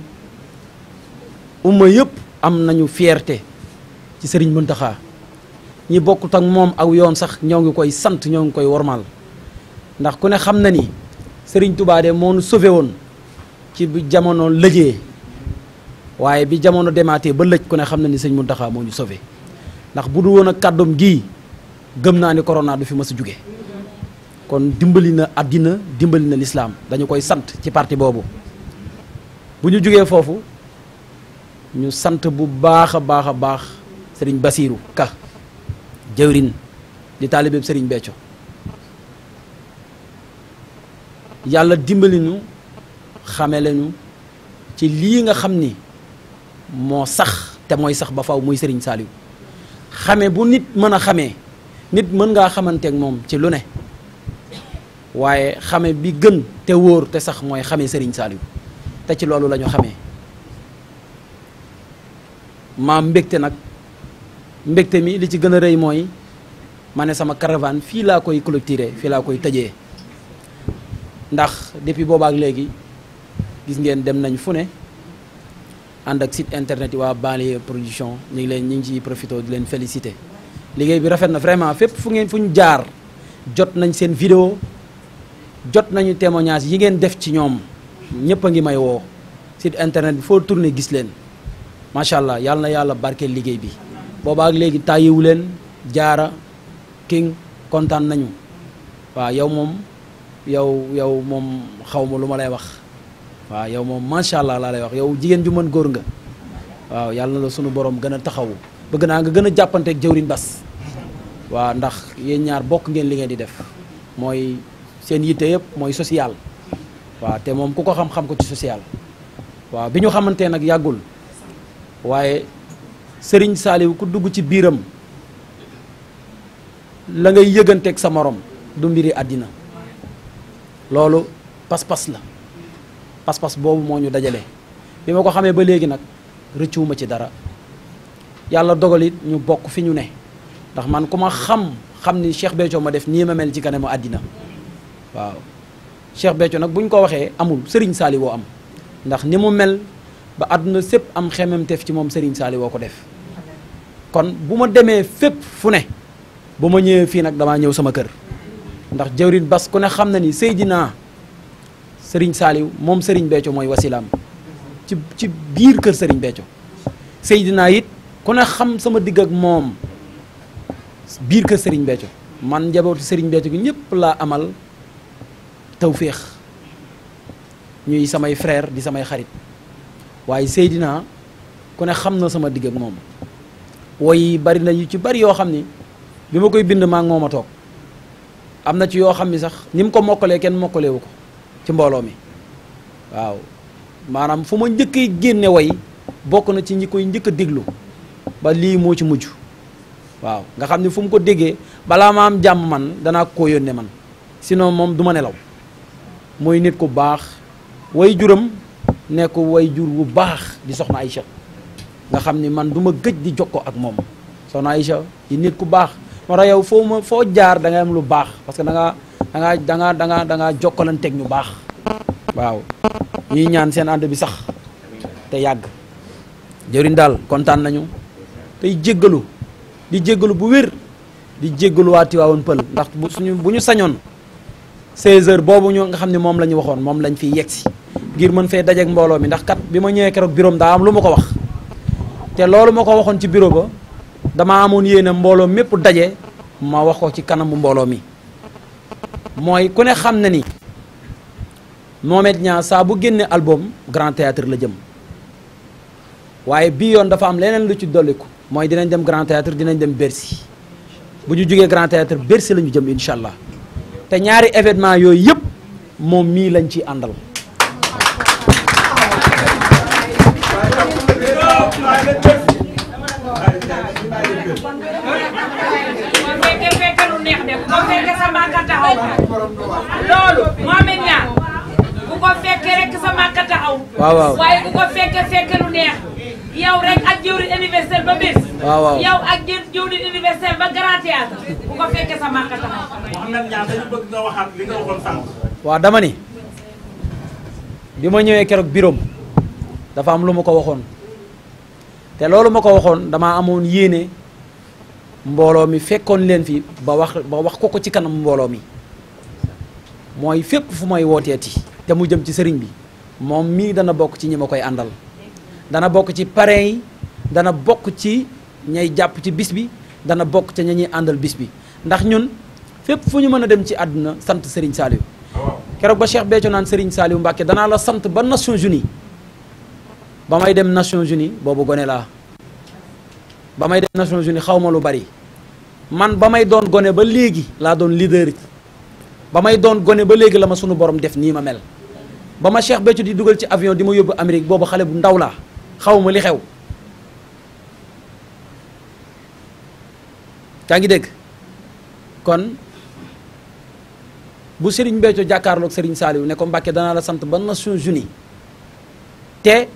umma yëpp am nañu fierté ci Serigne Mountakha ñi bokkut ak moom aw yoon sax ñoo ngi koy sant ñoo ngi koy wormal ndax ku ne xam na ni Serigne Touba de moo nu sauvé woon ci bi jamono lëjee waaye bi jamono demaatee ba lëj ku ne xam na ni Serigne Mountakha moo ñu sauvé ndax bu du woon ak kàddoom gii gëm naa ni corona du fi mës a jóge kon dimbali na àddina dimbali na lislaam dañu koy sant ci parti boobu bu ñu jógee foofu ñu sant bu baax a baax a baax Serigne Bassirou Ka jëwrin di taalibeeb Serigne Béthio yàlla dimbali ñu xame lañu ci lii nga xam ni moo sax te mooy sax ba faw muy Serigne Saliou xame bu nit mën a xamee nit mën ngaa xamanteeg moom ci lu ne waaye xame bi gën te wóor te sax mooy xamee Serigne Saliou te ci loolu la ñu xamee maam mbégte nag mbégte mi li ci gën a rëy mooy ma ne sama caravane fii laa koy clôturer fii laa koy tëjee ndax depuis boobaak léegi gis ngeen dem nañ fu ne ànd ak site internet yi waa Banlieue Production ñu ngi ciy profité di leen féliciter liggéey bi rafet na vraiment fépp fu ñu jaar jot nañ seen vidéo jot nañu témoignage yi ngeen def ci ñoom ñëpp a ngi may woo site internet bi foo tourné gis leen macha allah yàlla na yàlla barkeel liggéey bi boobaak léegi tàyyiwu leen jaara king kontaan nañu waaw yow moom xaw ma lu ma lay wax waaw yow moom macha allah laa lay wax yow jigéen ju mën góor nga waaw yàlla na la sunu borom gën a taxawu bëgg naa nga gën a jàppanteeg jëwriñ Bas waaw ndax yéen ñaar bokk ngeen li ngeen di def mooy seen yitte yëpp mooy social waaw te moom ku ko xam-xam ko ci social waaw bi ñu xamante nag yàggul waaye Serigne Saliou ku dugg ci biiram la ngay yëganteeg sa morom du mbiri àddina loolu pas-pas la pas-pas boobu moo ñu dajale bi ma ko xamee ba léegi nag rëccuwuma ci dara yàlla dogal it ñu bokk fi ñu ne ndax man ku ma xam ni Cheikh Béthio ma def nii ma mel ci kanamu àddina waaw Cheikh Béthio nag buñ ko waxee amul Serigne Saliou am ndax ni mu mel ba àdduna sépp am xememteef ci moom Serigne Saliou ko def kon bu ma demee fépp fu ne bu ma ñëwee fii nag damaa ñëw sama kër ndax jawrin bas ku ne xam na ni Seydina Serigne Saliou moom Serigne Béthio mooy wasilaam ci biir kër Serigne Béthio Seydina it ku ne xam sama digg ak moom biir kër Serigne Béthio man njabootu Serigne Béthio gi ñëpp laa amal tawféex ñuy samay frère di samay xarit waaye Seydina ku ne xam na sama digg ak moom woy bari na yu ci bari yoo xam ni bi ma koy bind maa ngi moom a toog am na ci yoo xam ni sax ni mu ko mokkalee kenn mokkalewu ko ci mbooloo mi waaw maanaam fu ma njëkkee génne woy bokk na ci ñi koy njëkk a déglu ba lii moo ci mujj waaw nga xam ne fu mu ko déggee balaa ma am jàmm man danaa ko yónnee man sinon moom du ma nelaw mooy nit ku baax way juram nekk way jur bu baax di soxna Aïcha nga xam ni man du ma gëj di jokkoo ak moom soxna Aïcha di nit ku baax moo tax yow foo jaar da ngay am lu baax parce que da ngaa jokkalanteeg ñu baax waaw ñuy ñaan seen ànd bi sax te yàgg jëriñ daal kontaan nañu tey jéggalu di jéggalu bu wér di jéggalu waa Tivaouane Peulh ndax bu ñu sañoon 16h boobu ñu nga xam ne moom la ñu waxoon moom lañ fiy yegsi ngir mën fee dajeeg mbooloo mi ndax kat bi ma ñëwee keroog bureau daa am lu ma ko wax te loolu ma ko waxoon ci bureau ba damaa amoon yéene mbooloo mépp daje ma wax ko ci kanamu mbooloo mi mooy ku ne xam na ni Mohamed Niang saa bu génne album Grand Théâtre la jëm waaye bii yoon dafa am leneen lu ci dolliku mooy dinañ dem Grand Théâtre dinañ dem Bercy bu ñu jógee Grand Théâtre Bercy la ñu jëm incha allah te ñaari événement yooyu yëpp moom mii lañ ciy àndal. loolu Mohamed Niang bu ko fekkee rek sa màkka taxaw. waaw waaye bu ko fekkee lu neex yow rek ak jëwriñ universel ba bés. waaw yow ak jëwriñ universel ba Grand Théâtre bu ko fekkee sa màkka taxaw. Mohamed Niang dañu bëgg nga waxaat li nga waxoon sànq. waaw dama ni bi ma ñëwee keroog bureau dafa am lu ma ko waxoon te loolu ma ko waxoon damaa amoon yéene mbooloo mi fekkoon leen fi ba wax ko ci kanam mbooloo mi mooy fépp fu may wooteeti te mu jëm ci sëriñ bi moom mii dana bokk ci ñi ma koy àndal dana bokk ci parrain yi dana bokk ci ñay jàpp ci bis bi dana bokk ci ña ñuy àndal bis bi ndax ñun fépp fu ñu mën a dem ci àdduna sant Serigne Saliou keroog ba Cheikh Béthio naan Serigne Saliou Mbacke danaa la sant ba Nations Unies ba may dem Nations Unies boobu gone laa ba may dem Nations Unies xaw ma lu bari man ba may doon gone ba léegi laa doon leader ba may doon gone ba léegi la ma sunu borom def nii ma mel ba ma Cheikh Béthio di dugal ci avion di ma yóbbu Amérique boobu xale bu ndaw laa xaw ma li xew yaa ngi dégg kon bu Serigne Béthio jàkkaarloog Serigne Saliou ne ko Mbacke danaa la sant ba Nations Unies te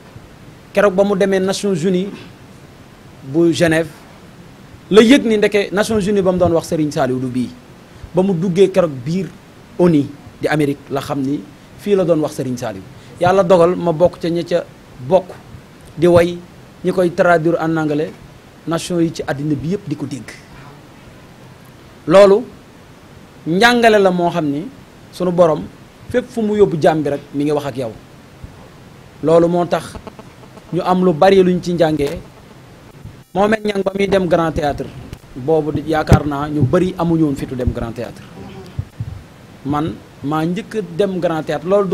keroog ba mu demee Nations Unies bu Genève la yëg ni ndeke Nations Unies ba mu doon wax Serigne Saliou du bii ba mu duggee keroog biir ONU di Amérique la xam ni fii la doon wax Serigne Saliou yàlla dogal ma bokk ca ña ca bokk di way ñi koy traduire en anglais nation yi ci àddina bi yëpp di ko dégg loolu njàngale la moo xam ni sunu borom fépp fu mu yóbbu jaam bi rek mi ngi wax ak yow loolu moo tax ñu am lu bari luñ ci njàngee Mohamed Niang ba muy dem Grand Théâtre boobu yaakaar naa ñu bari amuñu woon fitu dem Grand Théâtre man maa njëkk dem Grand Théâtre loolu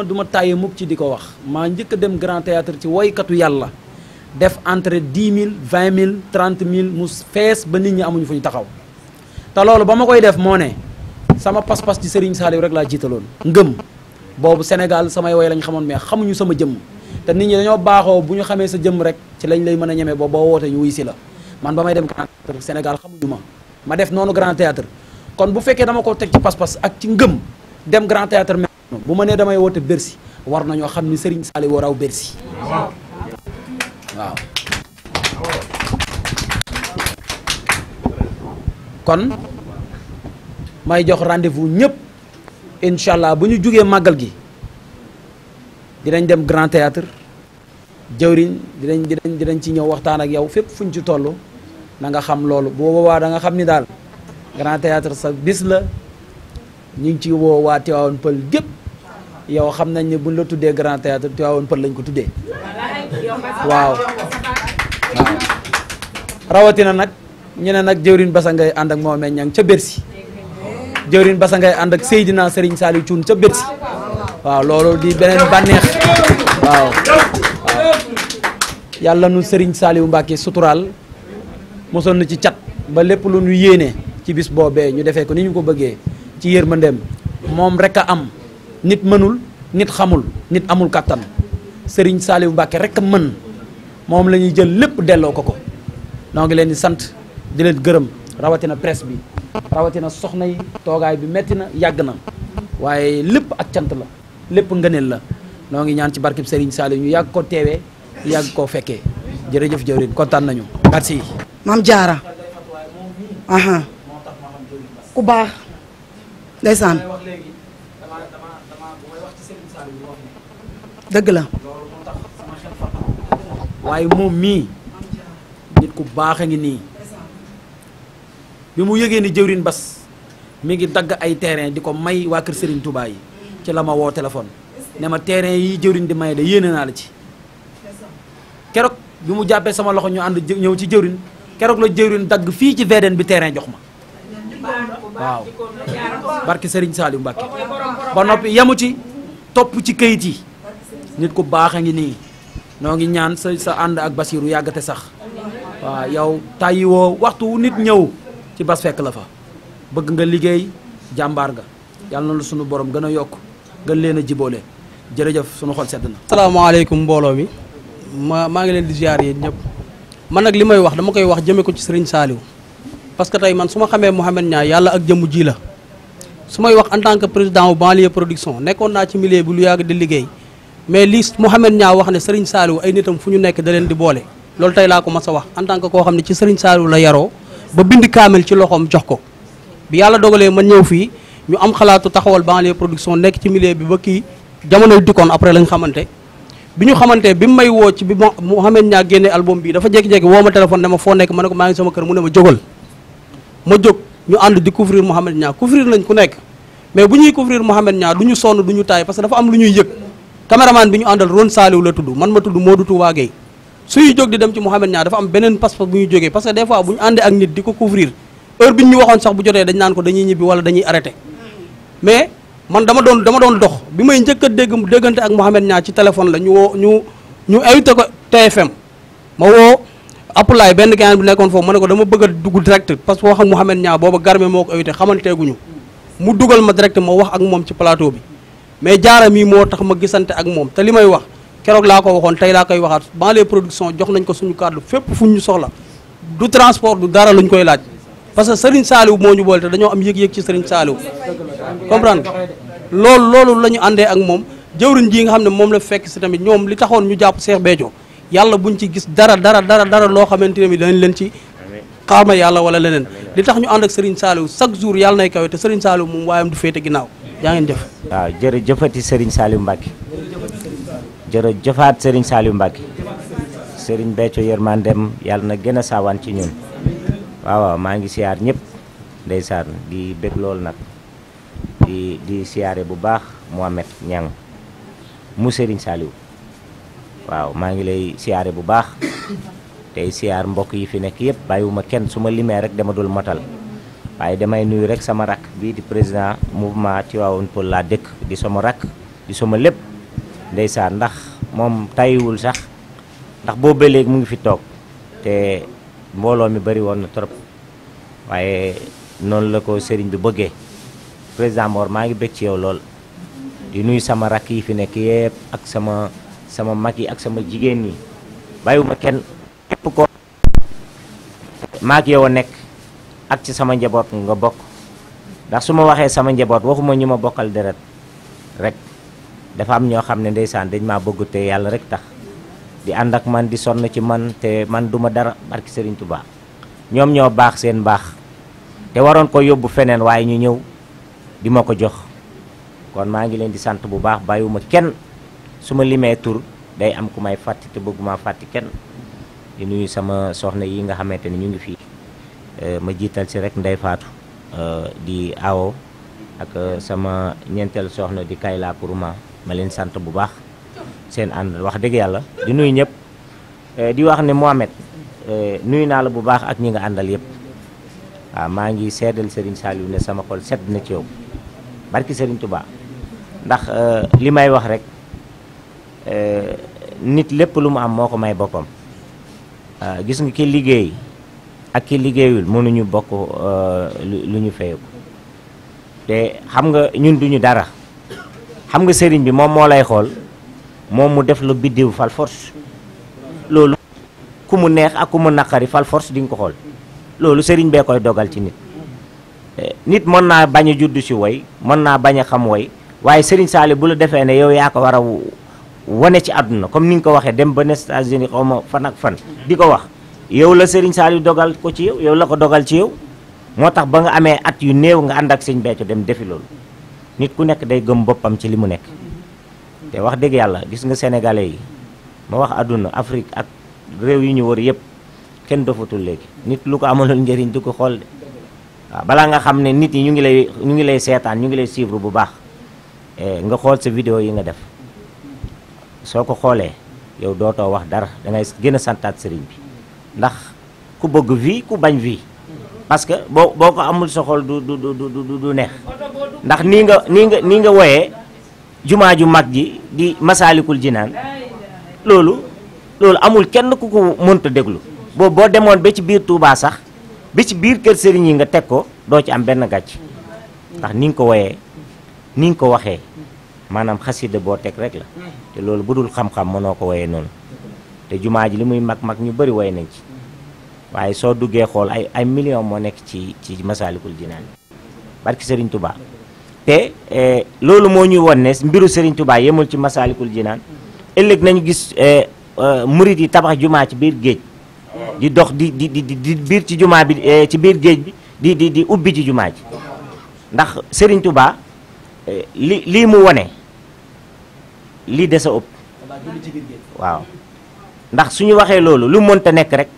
du ma tàyyi mukk ci di ko wax maa njëkk dem Grand Théâtre ci woykatu yàlla def entre 10 000 20 000 30 000 mu fees ba nit ñi amuñu fu ñu taxaw te loolu ba ma koy def moo ne sama pas-pas ci Serigne Saliou rek laa jiitaloon ngëm boobu Sénégal samay woy lañ xamoon mais xamuñu sama jëmm te nit ñi dañoo baaxoo bu ñu xamee sa jëmm rek ci lañ lay mën a ñemee boo woote ñu wuy si la man ba may dem Grand Théâtre Sénégal xamuñu ma def noonu Grand Théâtre kon bu fekkee dama ko teg ci pas-pas ak ci ngëm dem Grand Théâtre mel bu ma nee damay woote Bercy war nañoo xam ni Serigne Saliou raw Bercy waaw kon may jox rendez-vous ñëpp incha allah bu ñu jugee màggal gi dinañ dem Grand Théâtre jëwriñ dinañ ci ñëw waxtaan ak yow fépp fuñ ci toll na nga xam loolu bu boobaa da nga xam ni daal Grand Théâtre sa bis la ñu ngi ci woo waa Tivaouane Peulh gépp yow xam nañ ne buñ la tuddee Grand Théâtre Tivaouane Peulh lañ ko tuddee waaw rawatina nag ñu ne nag jëwriñ Basa ngay ànd ak Mohamed Niang ca Bercy jëwriñ Basa ngay ànd ak Seydina Serigne Saliou Thioune ca Bercy waaw loolu di beneen bànneex waaw yàlla nu Serigne Saliou Mbacke suturaal mosoon na ci cat ba lépp lu ñu yéene ci bis boobee ñu defee ko ni ñu ko bëggee ci yërmandeem moom rek a am nit mënul nit xamul nit amul kattan Serigne Saliou Mbacke rek a mën moom la ñuy jël lépp delloo ko noo ngi leen di sant di leen gërëm rawatina presse bi rawatina soxna yi toogaay bi metti na yàgg na waaye lépp ak cant la lépp ngëneel la noo ngi ñaan ci barkeb Serigne Saliou ñu yàgg ko teewee yàgg koo fekkee jërëjëf jëwriñ kontaan nañu merci. Maam Jaara aha ku baax ndeysaan dëgg la waaye moom mii nit ku baax a ngi nii bi mu yëgee ni jëwriñ Bas mi ngi dagg ay terrain di ko may waa kër Serigne Touba yi ci la ma woo téléphone ne ma terrain yi jëwriñ di may de yéene naa la ci keroog bi mu jàppee sama loxo ñu ànd ñëw ci jëwriñ keroog la jëwriñ dagg fii ci VDN bi terrain jox ma waaw barki Serigne Saliou Mbacke ba noppi yemu ci topp ci kayit yi nit ku baax a ngi nii noo ngi ñaan sa ànd ak Basiru yàggate sax waaw yow tàyyi woo waxtu wu nit ñëw ci bas fekk la fa bëgg nga liggéey jàmbaar nga yàlla na la sunu borom gën a yokk gën leen a jiboole jërëjëf sunu xol sedd na. asalaamaaleykum mbooloo mi maa ngi leen di ziar yéen ñëpp man nag li may wax dama koy wax jëme ko ci Serigne Saliou parce que tey man su ma xamee Mohamed Niang yàlla ak jëmm ji la su may wax en tant que président wu banlieue production nekkoon naa ci milieu bi lu yàgg di liggéey mais li Mohamed Niang wax ne Serigne Saliou ay nitam fu ñu nekk da leen di boole loolu tey laa ko mas a wax en tant que koo xam ne ci Serigne Saliou la yaroo ba bind kaamel ci loxoom jox ko bi yàlla dogalee ma ñëw fii ñu am xalaatu taxawal banlieue production nekk ci milieu bi ba kii jamonoy dikkoon après lañ xamante bi ñu xamante bi mu may woo ci bi Mohamed Niang génne album bi dafa jékki-jékki woo ma téléphone ne ma foo nekk ma ne ko maa ngi sama kër mu ne ma jógal ma jóg ñu ànd di couvrir Mohamed Niang couvrir nañ ku nekk mais bu ñuy couvrir Mohamed Niang du ñu sonn du ñu taay parce que dafa am lu ñuy yëg caméraman bi ñu àndal Ron Saliou la tudd man ma tudd Modou Touba Gueye suy jóg di dem ci Mohamed Niang dafa am beneen passeport bu ñu jógee parce que des fois bu ñu àndee ak nit di ko couvrir heure bi ñu waxoon sax bu jotee dañ naan ko dañuy ñibbi wala dañuy arrêté mais man dama doon dox bi may njëkk a déggante ak Mohamed Niang ci téléphone la ñu woo ñu invité ko TFM ma woo Apulaay benn gars bi nekkoon foofu ma ne ko dama bëgg a dugg direct parce que wax ak Mohamed Niang booba Garmi moo ko invité xamanteeguñu mu dugal ma direct ma wax ak moom ci plateau bi mais jaara mii moo tax ma gisante ak moom te li may wax keroog laa ko waxoon tey laa koy waxaat banlieue production jox nañ ko suñu kàddu fépp fu ñu soxla du transport du dara luñ koy laaj parce que Serigne Saliou moo ñu boole te dañoo am yëg-yëg ci Serigne Saliou comprendre loolu la ñu àndee ak moom jëwriñ ji nga xam ne moom la fekk si tamit ñoom li taxoon ñu jàpp Cheikh Béthio yàlla buñ ci gis dara loo xamante ne bi danañ leen ci xaarma yàlla wala leneen li tax ñu ànd ak Serigne Saliou chaque jour yàlla nay kawe te Serigne Saliou moom waayam du féete ginnaaw yaa ngeen jëf. waaw jërëjëfati Serigne Saliou Mbacke jërëjëfaat Serigne Saliou Mbacke Serigne Béthio yërmandem yàlla na gën a saawaan ci ñun waaw maa ngi siyaar ñëpp ndeysaan di bëgg lool nag di siyaare bu baax Mohamed Niang mu Serigne Saliou waaw maa ngi lay siyaare bu baax tey siyaar mbokk yi fi nekk yëpp bàyyiwuma kenn su ma limee rek dama dul motal waaye damay nuyu rek sama rakk bii di président mouvement Tivaouane Peulh laa dëkk di sama rakk di sama lépp ndeysaan ndax moom tayiwul sax ndax boobu ba léegi mu ngi fi toog te mbooloo mi bari woon na trop waaye noonu la ko sëriñ bi bëggee président Mor maa ngi bëgg ci yow lool di nuyu sama rakk yi fi nekk yëpp ak sama mag yi ak sama jigéen ñi bàyyiwuma kenn képp ko maag yow a nekk ak ci sama njaboot nga bokk ndax su ma waxee sama njaboot waxuma ñu ma bokkal deret rek dafa am ñoo xam ne ndeysaan dañ maa bëgg te yàlla rek tax di ànd ak man di sonn ci man te man duma dara barki Serigne Touba ñoom ñoo baax seen baax te waroon ko yóbbu feneen waaye ñu ñëw di ma ko jox kon maa ngi leen di sant bu baax bàyyiwuma kenn su ma limee tur day am ku may fàtti te bëgguma fàtti kenn di nuyu sama soxna yi nga xamante ni ñu ngi fii ma jiital si rek Ndey Faatu di awo ak sama ñeenteel soxna di Kayla Kuruma ma leen sant bu baax seen ànd wax dëgg yàlla di nuyu ñëpp di wax ne Mohamed nuyu naa la bu baax ak ñi nga àndal yëpp waaw maa ngi seedal Serigne Saliou ne sama xol sedd na ci yow barki Serigne Touba ndax li may wax rek nit lépp lu mu am moo ko may boppam gis nga ki liggéey ak ki liggéeyul mënuñu bokk lu ñu fayeku te xam nga ñun duñu dara xam nga sëriñ bi moom moo lay xool moom mu def lu biddiw fal force loolu ku mu neex ak ku mu naqari fal force di nga ko xool loolu sëriñ bee koy dogal ci nit nit mën naa bañ a judd si woy mën naa bañ a xam woy waaye sëriñ Saliou bu la defee ne yow yaa ko war a wane ci àdduna comme ni nga ko waxee dem ba ne États-Unis xaw ma fan ak fan di ko wax yow la sëriñ Saliou dogal ko ci yow la ko dogal ci yow moo tax ba nga amee at yu néew nga ànd ak sëñ Béthio dem defi loolu nit ku nekk day gëm boppam ci li mu nekk te wax dëgg yàlla gis nga sénégalais yi ma wax àdduna Afrique ak réew yi ñu wër yëpp kenn dofatul léegi nit lu ko amalul njëriñ du ko xool de waaw balaa nga xam ne nit yi ñu ngi lay seetaan ñu ngi lay suivre bu baax nga xool sa vidéo yi nga def soo ko xoolee yow dootoo wax dara da ngay gën a santaat sëriñ bi ndax ku bëgg vie ku bañ vie parce que boo ko amul sa xol du neex ndax nii nga woyee jumaa ju mag ji di Masaalikul Jinaan loolu amul kenn ku ko mënta déglu boo demoon ba ci biir Touba sax ba ci biir kër sëriñ yi nga teg ko doo ci am benn gàcc ndax ni nga ko woyee ni nga ko waxee maanaam xasida boo teg rek la te loolu bu dul xam-xam mënoo ko woyee noonu te jumaa ji li muy mag ñu bëri woy nañ ci waaye soo duggee xool ay millions moo nekk ci Masaalikul Jinaan barki Serigne Touba te loolu moo ñuy won ne mbiru Serigne Touba yemul ci Masaalikul Jinaan ëllëg nañu gis murit yi tabax jumaa ci biir géej di dox di biir ci jumaa bi ci biir géej bi di ubbi ci jumaa ji ndax Serigne Touba lii mu wone lii des a ëpp waaw ndax suñu waxee loolu lu mënta nekk rek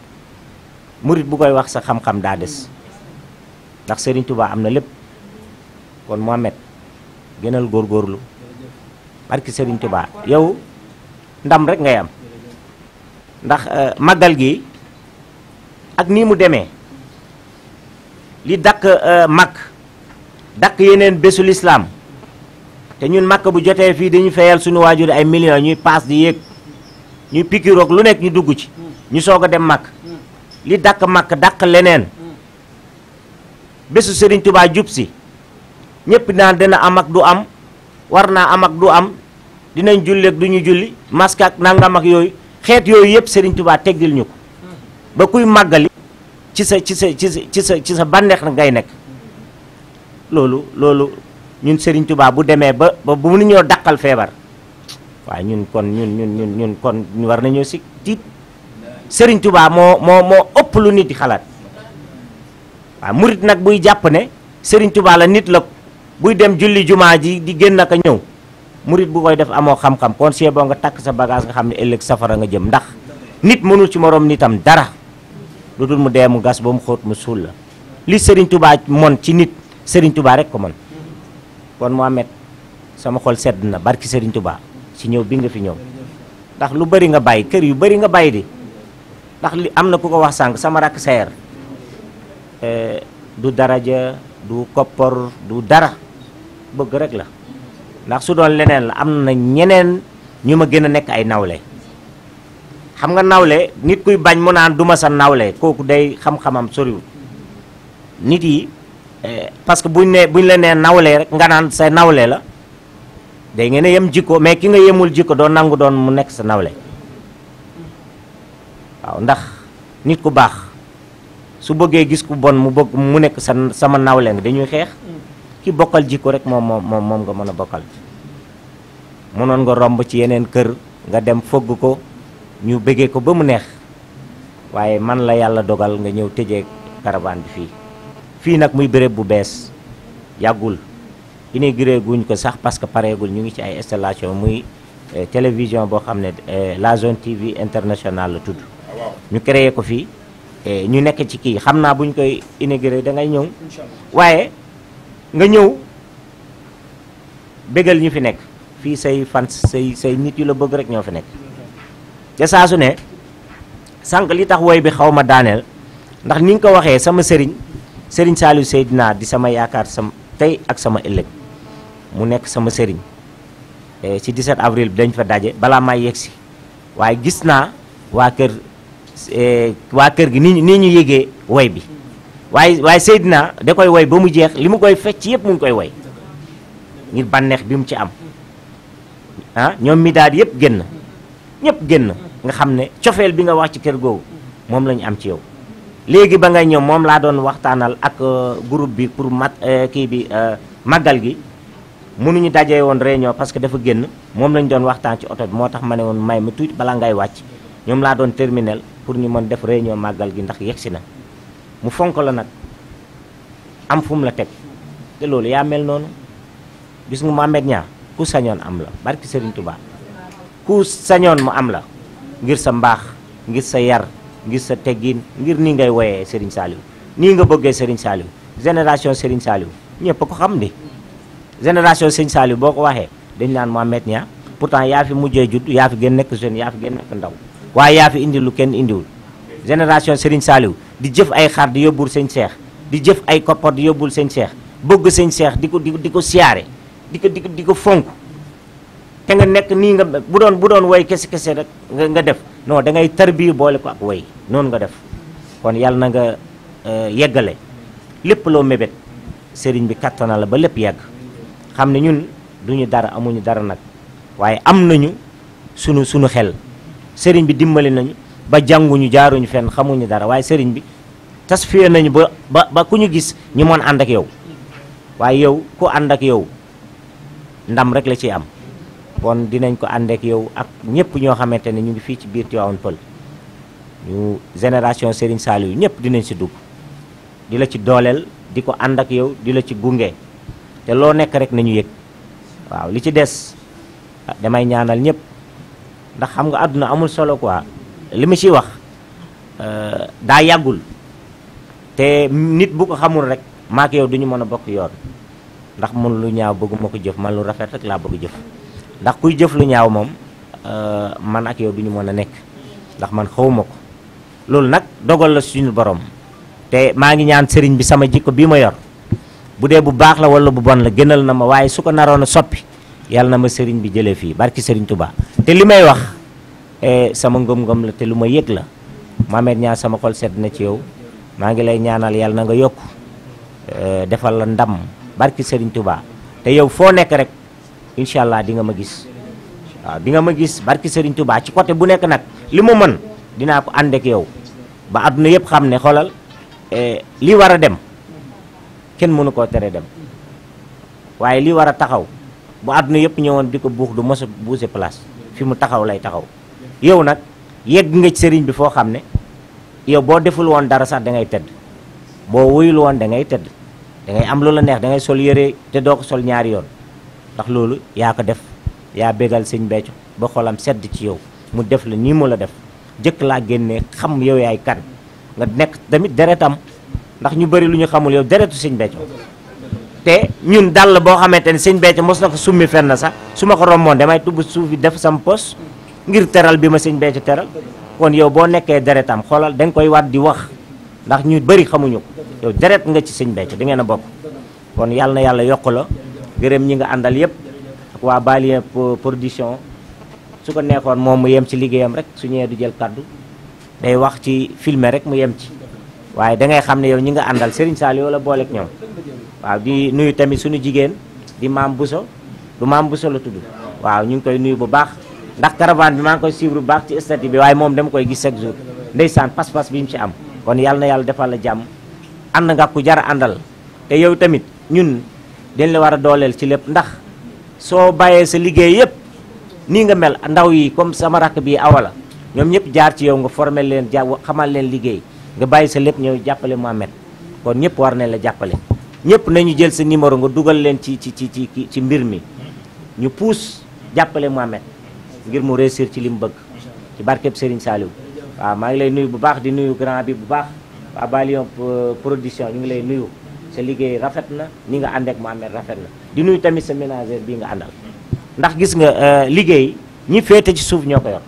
murit bu koy wax sa xam-xam daa des ndax Serigne Touba am na lépp kon Mohamed gënal góorgóorlu barki Serigne Touba yow ndam rek ngay am ndax màggal gi ak nii mu demee li dakk dakk yeneen bésu lislaam te ñun makk bu jotee fii dañu fayal suñu waajur ay millions ñuy paas di yéeg ñuy pikiroog lu nekk ñu dugg ci ñu soog a dem makk li dakk makk dakk leneen bésu Serigne Touba jub si ñëpp naan dina am ak du am war naa am ak du am dinañ julli ak du ñu julli masque ak nangam ak yooyu xeet yooyu yëpp Serigne Touba teggil ñu ko ba kuy màggali ci sa bànneex na ngay nekk loolu ñun Serigne Touba bu demee ba bu mu ñoo dàqal feebar waaye ñun kon war nañoo si tiit Serigne Touba moo ëpp lu nit di xalaat waaw murit nag buy jàpp ne Serigne Touba la nit la buy dem julli jumaa ji di génn ak a ñëw murit bu koy def amoo xam-xam kon see boo nga takk sa bagage nga xam ne ëllëg safara nga jëm ndax nit mënul ci moroom nitam dara lu dul mu dee mu gas ba mu xóot mu suul la li Serigne Touba mon ci nit Serigne Touba rek ko mën kon Mohamed sama xol sedd na barki Serigne Touba ci ñëw bi nga fi ñëw ndax lu bari nga bàyyi kër yu bari nga bàyyi di ndax li am na ku ko wax sànq sama rakk seer du daraja du koppor du dara bëgg rek la ndax su doon leneen la am na ñeneen ñu ma gën a nekk ay nawle xam nga nawle nit kuy bañ mu naan duma sa nawle kooku day xam-xamam soriwul nit yi parce que buñ la nee nawle rek nga naan sa nawle la day ngeen a yem jikko mais ki nga yemul jikko doo nangu doon mu nekk sa nawle waaw ndax nit ku baax su bëggee gis ku bon mu nekk sama nawle nga dañuy xeex ki bokkal jikko rek moom nga mën a bokkal mënoon nga romb ci yeneen kër nga dem fogg ko ñu bëggee ko ba mu neex waaye man la yàlla dogal nga ñëw tëjee caravane bi fii nag muy béréb bu bees yàggul inauguré guñ ko sax parce que pareegul ñu ngi ci ay installation muy télévision boo xam ne la zone TV internationale la tudd ñu créé ko fii ñu nekk ci kii xam naa buñ koy inauguré da ngay ñëw waaye nga ñëw bégal ñu fi nekk fii say fans say nit yu la bëgg rek ñoo fi nekk te saa su ne sànq li tax woy bi xaw ma daaneel ndax ni nga ko waxee sama sëriñ Saliou Seydina di sama yaakaar sama tey ak sama ëllëg mu nekk sama sëriñ ci 17 avril bi dañ fa daje balaa may yegsi waaye gis naa waa kër gi nii ñu yégee woy bi waaye Seydina da koy woy ba mu jeex li mu koy fecc yëpp mu ngi koy woy ngir bànneex bi mu ci am ñoom mi daal yëpp génn ñëpp génn nga xam ne cofeel bi nga wax ci kër googu moom la ñu am ci yow léegi ba ngay ñëw moom laa doon waxtaanal ak groupe bi pour màggal gi mënuñu dajee woon réunion parce que dafa génn moom lañu doon waxtaan ci oto bi moo tax ma ne woon may ma tuuti balaa ngay wàcc ñoom laa doon terminal pour ñu mën def réunion màggal gi ndax yegsi na mu fonk la nag am fu mu la teg te loolu yaa mel noonu gis nga Mohamed Niang ku sañoon am la barki Serigne Touba ku sañoon mu am la ngir sa mbaax ngir sa yar ngir sa teggin ngir nii ngay woyee Serigne Saliou nii nga bëggee Serigne Saliou génération Serigne Saliou ñëpp ko xam ni génération Serigne Saliou boo ko waxee dañ naan Mohamed Niang pourtant yaa fi mujjee judd yaa fi gën nekk jeune yaa fi gën nekk ndaw waaye yaa fi indi lu kenn indiwul génération Serigne Saliou di jëf ay xar di yóbbul sëñ Cheikh di jëf ay koppar di yóbbul sëñ Cheikh bëgg sëñ Cheikh di ko siyaare di ko fonk te nga nekk nii nga bu doon woy kese rek nga def non da ngay tarbiir boole ko ak woy noonu nga def kon yàlla na nga yeggale lépp loo mébét sëriñ bi kattana la ba lépp yegg xam ne ñun duñu dara amuñu dara nag waaye am nañu sunu xel sëriñ bi dimbali nañu ba jànguñu jaaruñu fenn xamuñu dara waaye sëriñ bi tasfiya nañu ba ku ñu gis ñu mën ànd ak yow waaye yow ku ànd ak yow ndam rek la ciy am kon dinañ ko ànd ak yow ak ñëpp ñoo xamante ne ñu ngi fii ci biir Tivaouane Peulh ñu génération Serigne Saliou ñëpp dinañ si dugg di la ci dooleel di ko ànd ak yow di la ci gunge te loo nekk rek nañu yëg waaw li ci des damay ñaanal ñëpp ndax xam nga àdduna amul solo quoi li ma ciy wax daa yàggul te nit bu ko xamul rek maak yow duñu mën a bokk yoon ndax man lu ñaaw bëgguma ko jëf man lu rafet rek laa bëgg jëf ndax kuy jëf lu ñaaw moom man ak yow duñu mën a nekk ndax man xawma ko loolu nag dogal la suñu borom te maa ngi ñaan sëriñ bi sama jikko bii ma yor bu dee bu baax la wala bu bon la gënal na ma waaye su ko naroon a soppi yàlla na ma sëriñ bi jëlee fii barki sëriñ Touba te li may wax sama ngëm-ngëm la te lu ma yëg la Mohamed Niang sama xol sedd na ci yow maa ngi lay ñaanal yàlla na nga yokk defal la ndam barki sëriñ Touba te yow foo nekk rek incha allah di nga ma gis waaw di nga ma gis barki sëriñ Touba ci côté bu nekk nag li ma mën dinaa ko ànd ak yow ba àdduna yëpp xam ne xoolal li war a dem kenn mënu koo tere dem waaye li war a taxaw bu àdduna yëpp ñëwoon di ko buux du mos a buuse place fi mu taxaw lay taxaw yow nag yegg nga ci sëriñ bi foo xam ne yow boo deful woon dara sax da ngay tëdd boo wuyul woon da ngay tëdd da ngay am lu la neex da ngay sol yére te doo ko sol ñaari yoon ndax loolu yaa ko def yaa bégal sëñ Béthio ba xolam sedd ci yow mu def la nii mu la def jëkk laa génnee xam yow yaay kan nga nekk tamit deretam ndax ñu bëri lu ñu xamul yow deretu sëñ Béthio te ñun dàll boo xamante ne sëñ Béthio mos na ko summi fenn sax su ma ko romboon damay tubb suuf bi def sam pos ngir teral bi ma sëñ Béthio teral kon yow boo nekkee deretam xoolal da nga koy waat di wax ndax ñu bëri xamuñu ko yow deret nga ci sëñ Béthio di ngeen a bokk kon yàlla na yàlla yokk la gërëm ñi nga àndal yëpp ak waa Balien production su ko neexoon moom mu yem ci liggéeyam rek su ñëwee du jël kaddu day wax ci filmer rek mu yem ci waaye da ngay xam ne yow ñi nga àndal Serigne Saliou la booleeg ñoom waaw di nuyu tamit suñu jigéen di maam Bousso du maam Bousso la tudd waaw ñu ngi koy nuyu bu baax ndax caravane bi maa ngi koy suivre bu baax ci statut bi waaye moom dama koy gis chaque jour ndeysaan pas-pas bi mu ci am kon yàlla na yàlla defal la jàmm ànd nga ku jar a àndal te yow tamit ñun dañ la war a dooleel ci lépp ndax soo bàyyee sa liggéey yëpp nii nga mel ndaw yi comme sama rakk bii awala ñoom ñëpp jaar ci yow nga formé leen xamal leen liggéey nga bàyyi sa lépp ñëw jàppale Mohamed kon ñëpp war nañ la jàppale ñëpp nañu jël sa numéro nga dugal leen ci mbir mi ñu puus jàppale Mohamed ngir mu réussir ci li mu bëgg ci barkeb Serigne Saliou waaw maa ngi lay nuyu bu baax di nuyu grand bi bu baax waa Balion production ñu ngi lay nuyu sa liggéey rafet na ni nga ànd ak Mohamed rafet na di nuyu tamit sa ménagère bii nga àndal ndax gis nga liggéey ñi féete ci suuf ñoo ko yor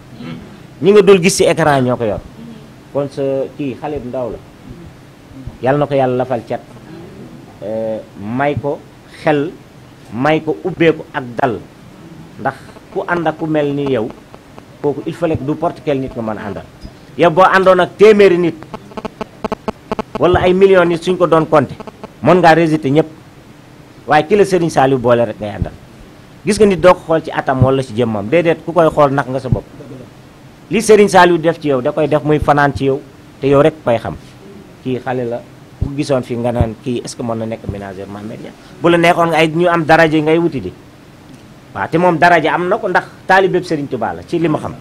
ñi nga dul gis ci écran ñoo ko yor kon sa kii xale bu ndaw la yàlla na ko yàlla lafal cat may ko xel may ko ubbeeku ak dal ndax ku ànd ak ku mel ni yow kooku il fallait que du porte quel nit nga mën a àndal yow boo àndoon ak téeméeri nit wala ay millions nit suñ ko doon compter mën ngaa résister ñëpp waaye ki la Serigne Saliou boole rek ngay àndal gis nga nit doo ko xool ci atam wala ci jëmmam déedéet ku koy xool nax nga sa bopp li Serigne Saliou def ci yow da koy def muy fanaan ci yow te yow rek koy xam kii xale la ku gisoon fi nga naan kii est-ce que mën na nekk ménagère Mohamed Niang bu la neexoon nga ay ñu am daraja ngay wuti di waaw te moom daraja am na ko ndax taalibeb Serigne Touba la ci li ma xam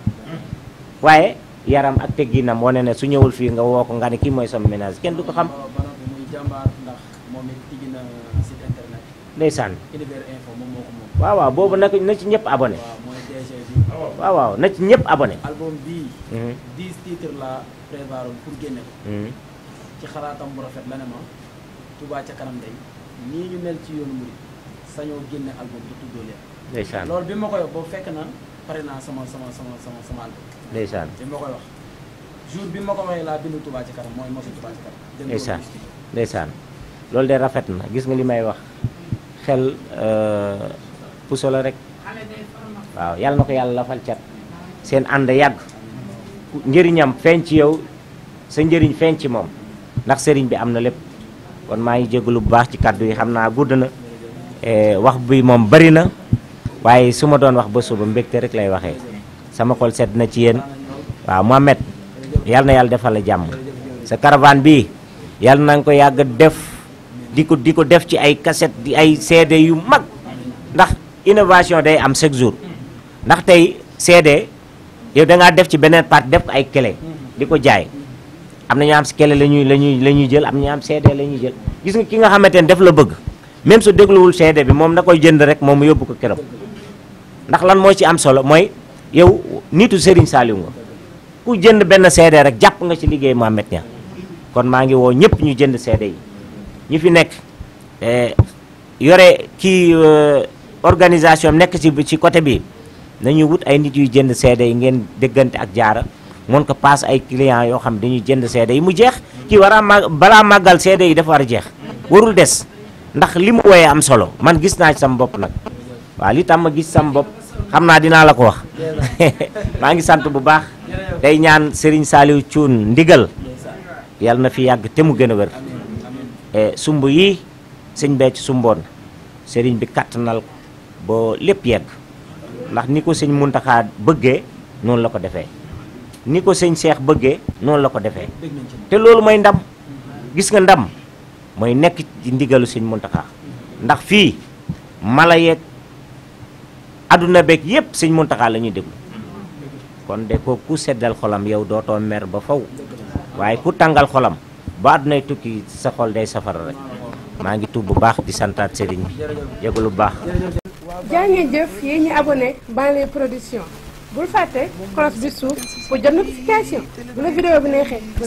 waaye yaram ak tegginam wane ne su ñëwul fii nga woo ko nga ne kii mooy sama ménage kenn du ko xam ndeysaan waaw waaw boobu nag na ci ñëpp abonné waaw waaw na ci ñëpp abonné album bii 10 titres la prévoir pour génne ko ci xalaatam bu rafet la ne ma Touba ca kanam day nii ñu mel ci yoonu murid sañoo génne album te tuddoo leen ndeysaan loolu bi ma koy wax boobu fekk na pare naa sama album ndeysaan bi ma koy wax jour bi ma ko waxee laa bindu Touba ca kanam mooy mosu Touba ca kanam ndeysaan ndeysaan loolu de rafet na gis nga li may wax xel puso la rek waaw yàlla na ko yàlla lafal cat seen ànd yàgg njëriñam feeñ ci yow sa njëriñ feeñ ci moom ndax sëriñ bi am na lépp kon maa ngi jégalu bu baax ci kàddu yi xam naa gudd na wax bi moom bari na waaye su ma doon wax ba suba mbégte rek lay waxee sama xol sedd na ci yéen waaw Mohamed yàlla na yàlla defal la jàmm sa caravane bi yàlla na nga ko yàgg def di ko def ci ay cassette di ay CD yu mag ndax innovation day am chaque jour ndax tey CD yow da ngaa def ci beneen partie def ko ay clé di ko jaay am na ñu am si clé la ñuy jël am na ñu am CD la ñuy jël gis nga ki nga xamante ne def la bëgg même su dégluwul CD bi moom da koy jënd rek moom mu yóbbu ko këram ndax lan moo ci am solo mooy yow nitu Serigne Saliou nga ku jënd benn CD rek jàpp nga ci liggéey Mohamed Niang kon maa ngi woo ñëpp ñu jënd CD yi ñu fi nekk yore kii organisation nekk ci côté bi nañu wut ay nit yuy jënd CD yi ngeen déggante ak jaara mën ko paas ay clients yoo xam dañuy jënd CD yi mu jeex kii war a balaa màggal CD yi dafa war a jeex warul des ndax li mu woyee am solo man gis naa ci sama bopp nag waaw li tam ma gis sama bopp xam naa dinaa la ko wax maa ngi sant bu baax tey ñaan Serigne Saliou Thioune ndigal yàlla na fi yàgg te mu gën a wér sumb yi sëñ Béthio sumboon Serigne bi kattanal ko ba lépp yegg ndax ni ko sëñ Mountakha bëggee noonu la ko defee ni ko sëñ Cheikh bëggee noonu la ko defee te loolu mooy ndam gis nga ndam mooy nekk ci ndigalu sëñ Mountakha ndax fii mala yeeg adduna beeg yépp sëñ Mountakha la ñuy déglu kon de ko ku seddal xolam yow dootoo mer ba faw waaye ku tàngal xolam ba addunay tukki sa xol day safara rek maa ngi tuub bu baax di santaat sëriñ bi jégalu bu baax jaa ngeen jëf yéen ñi abonné Banlieue Production bul fàtte cloche bi suuf pour jot notification bu la vidéo bi neexee ba